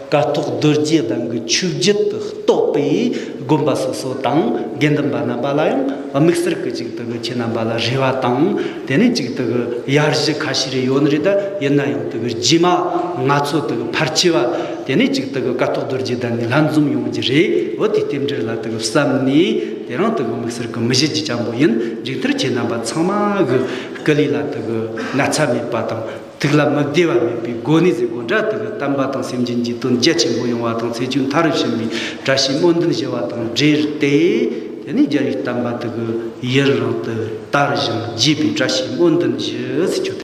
ཀཿཐོག་རྡོ་རྗེ་གདན་གྱི་ཆོས་བརྒྱུད་དུ་གཏོགས་པའི་དགོན་པ་སོ་སོ་དང་དགེ་འདུན་པ་རྣམ་པ་ལ་ཡང་དམིགས་བསལ་གྱི་ཅིག་དུ་ཁྱེད་རྣམ་པ་ལ་རེ་བ་དང་། དེ་ནས་ཅིག་དུ་ཡར་ཞུ་ཁ་ཤས་རེ་ཡོད་ནི་རེད། ད་ཡིན་ན་ཡང་དུ་རྗེས་མ་ང་ཚོ་དུ་ཕལ་ཆེ་བ་དེ་ནས་ཅིག་དུ་ཀཿཐོག་རྡོ་རྗེ་གདན་ནས་ལྷན་འཛོམས་ཡོང་རྒྱུ་རེད། འོ་དེ་རྟེན་འབྲེལ་ལ་དུ་བསམ་ནས། དེ་རིང་དུ་གི་དམིགས་བསལ་གི་མི་བཞེད་ཀྱི་སྤྱང་པོ་ཡིན། མཇུག་མཐར་ཁྱེད་རྣམ་པ་ཚང་མ་གི་སྐུ་ལུས་ལ་དུ་གི་ན་ཚ་མེད་པ་དང་ཐུགས་ལ་མི་བདེ་བ་མེད་པའི་སྒོ་ནས་ཟེར་དགོས་འདྲ། དུ་གི་བསྟན་པ་དང་སེམས་ཅན་གྱི་དོན་རྒྱ་ཆེན་པོ་ཡོང་བ་དང་ཚེ་མཇུག་མཐའ་རུ་ཕྱིན་པའི་བཀྲ་ཤིས་སྨོན་འདུན་ཞུ་བ་དང་འབྲེལ་ཏེ། དེ་ནས་རྒྱལ་བའི་བསྟན་པ་དུ་གི་ཡུན་རིང་དུ་དར་ཞིང་རྒྱས་པའི་བཀྲ་ཤིས་སྨོན་འདུན་ཞུ་ཟེར་ཆོག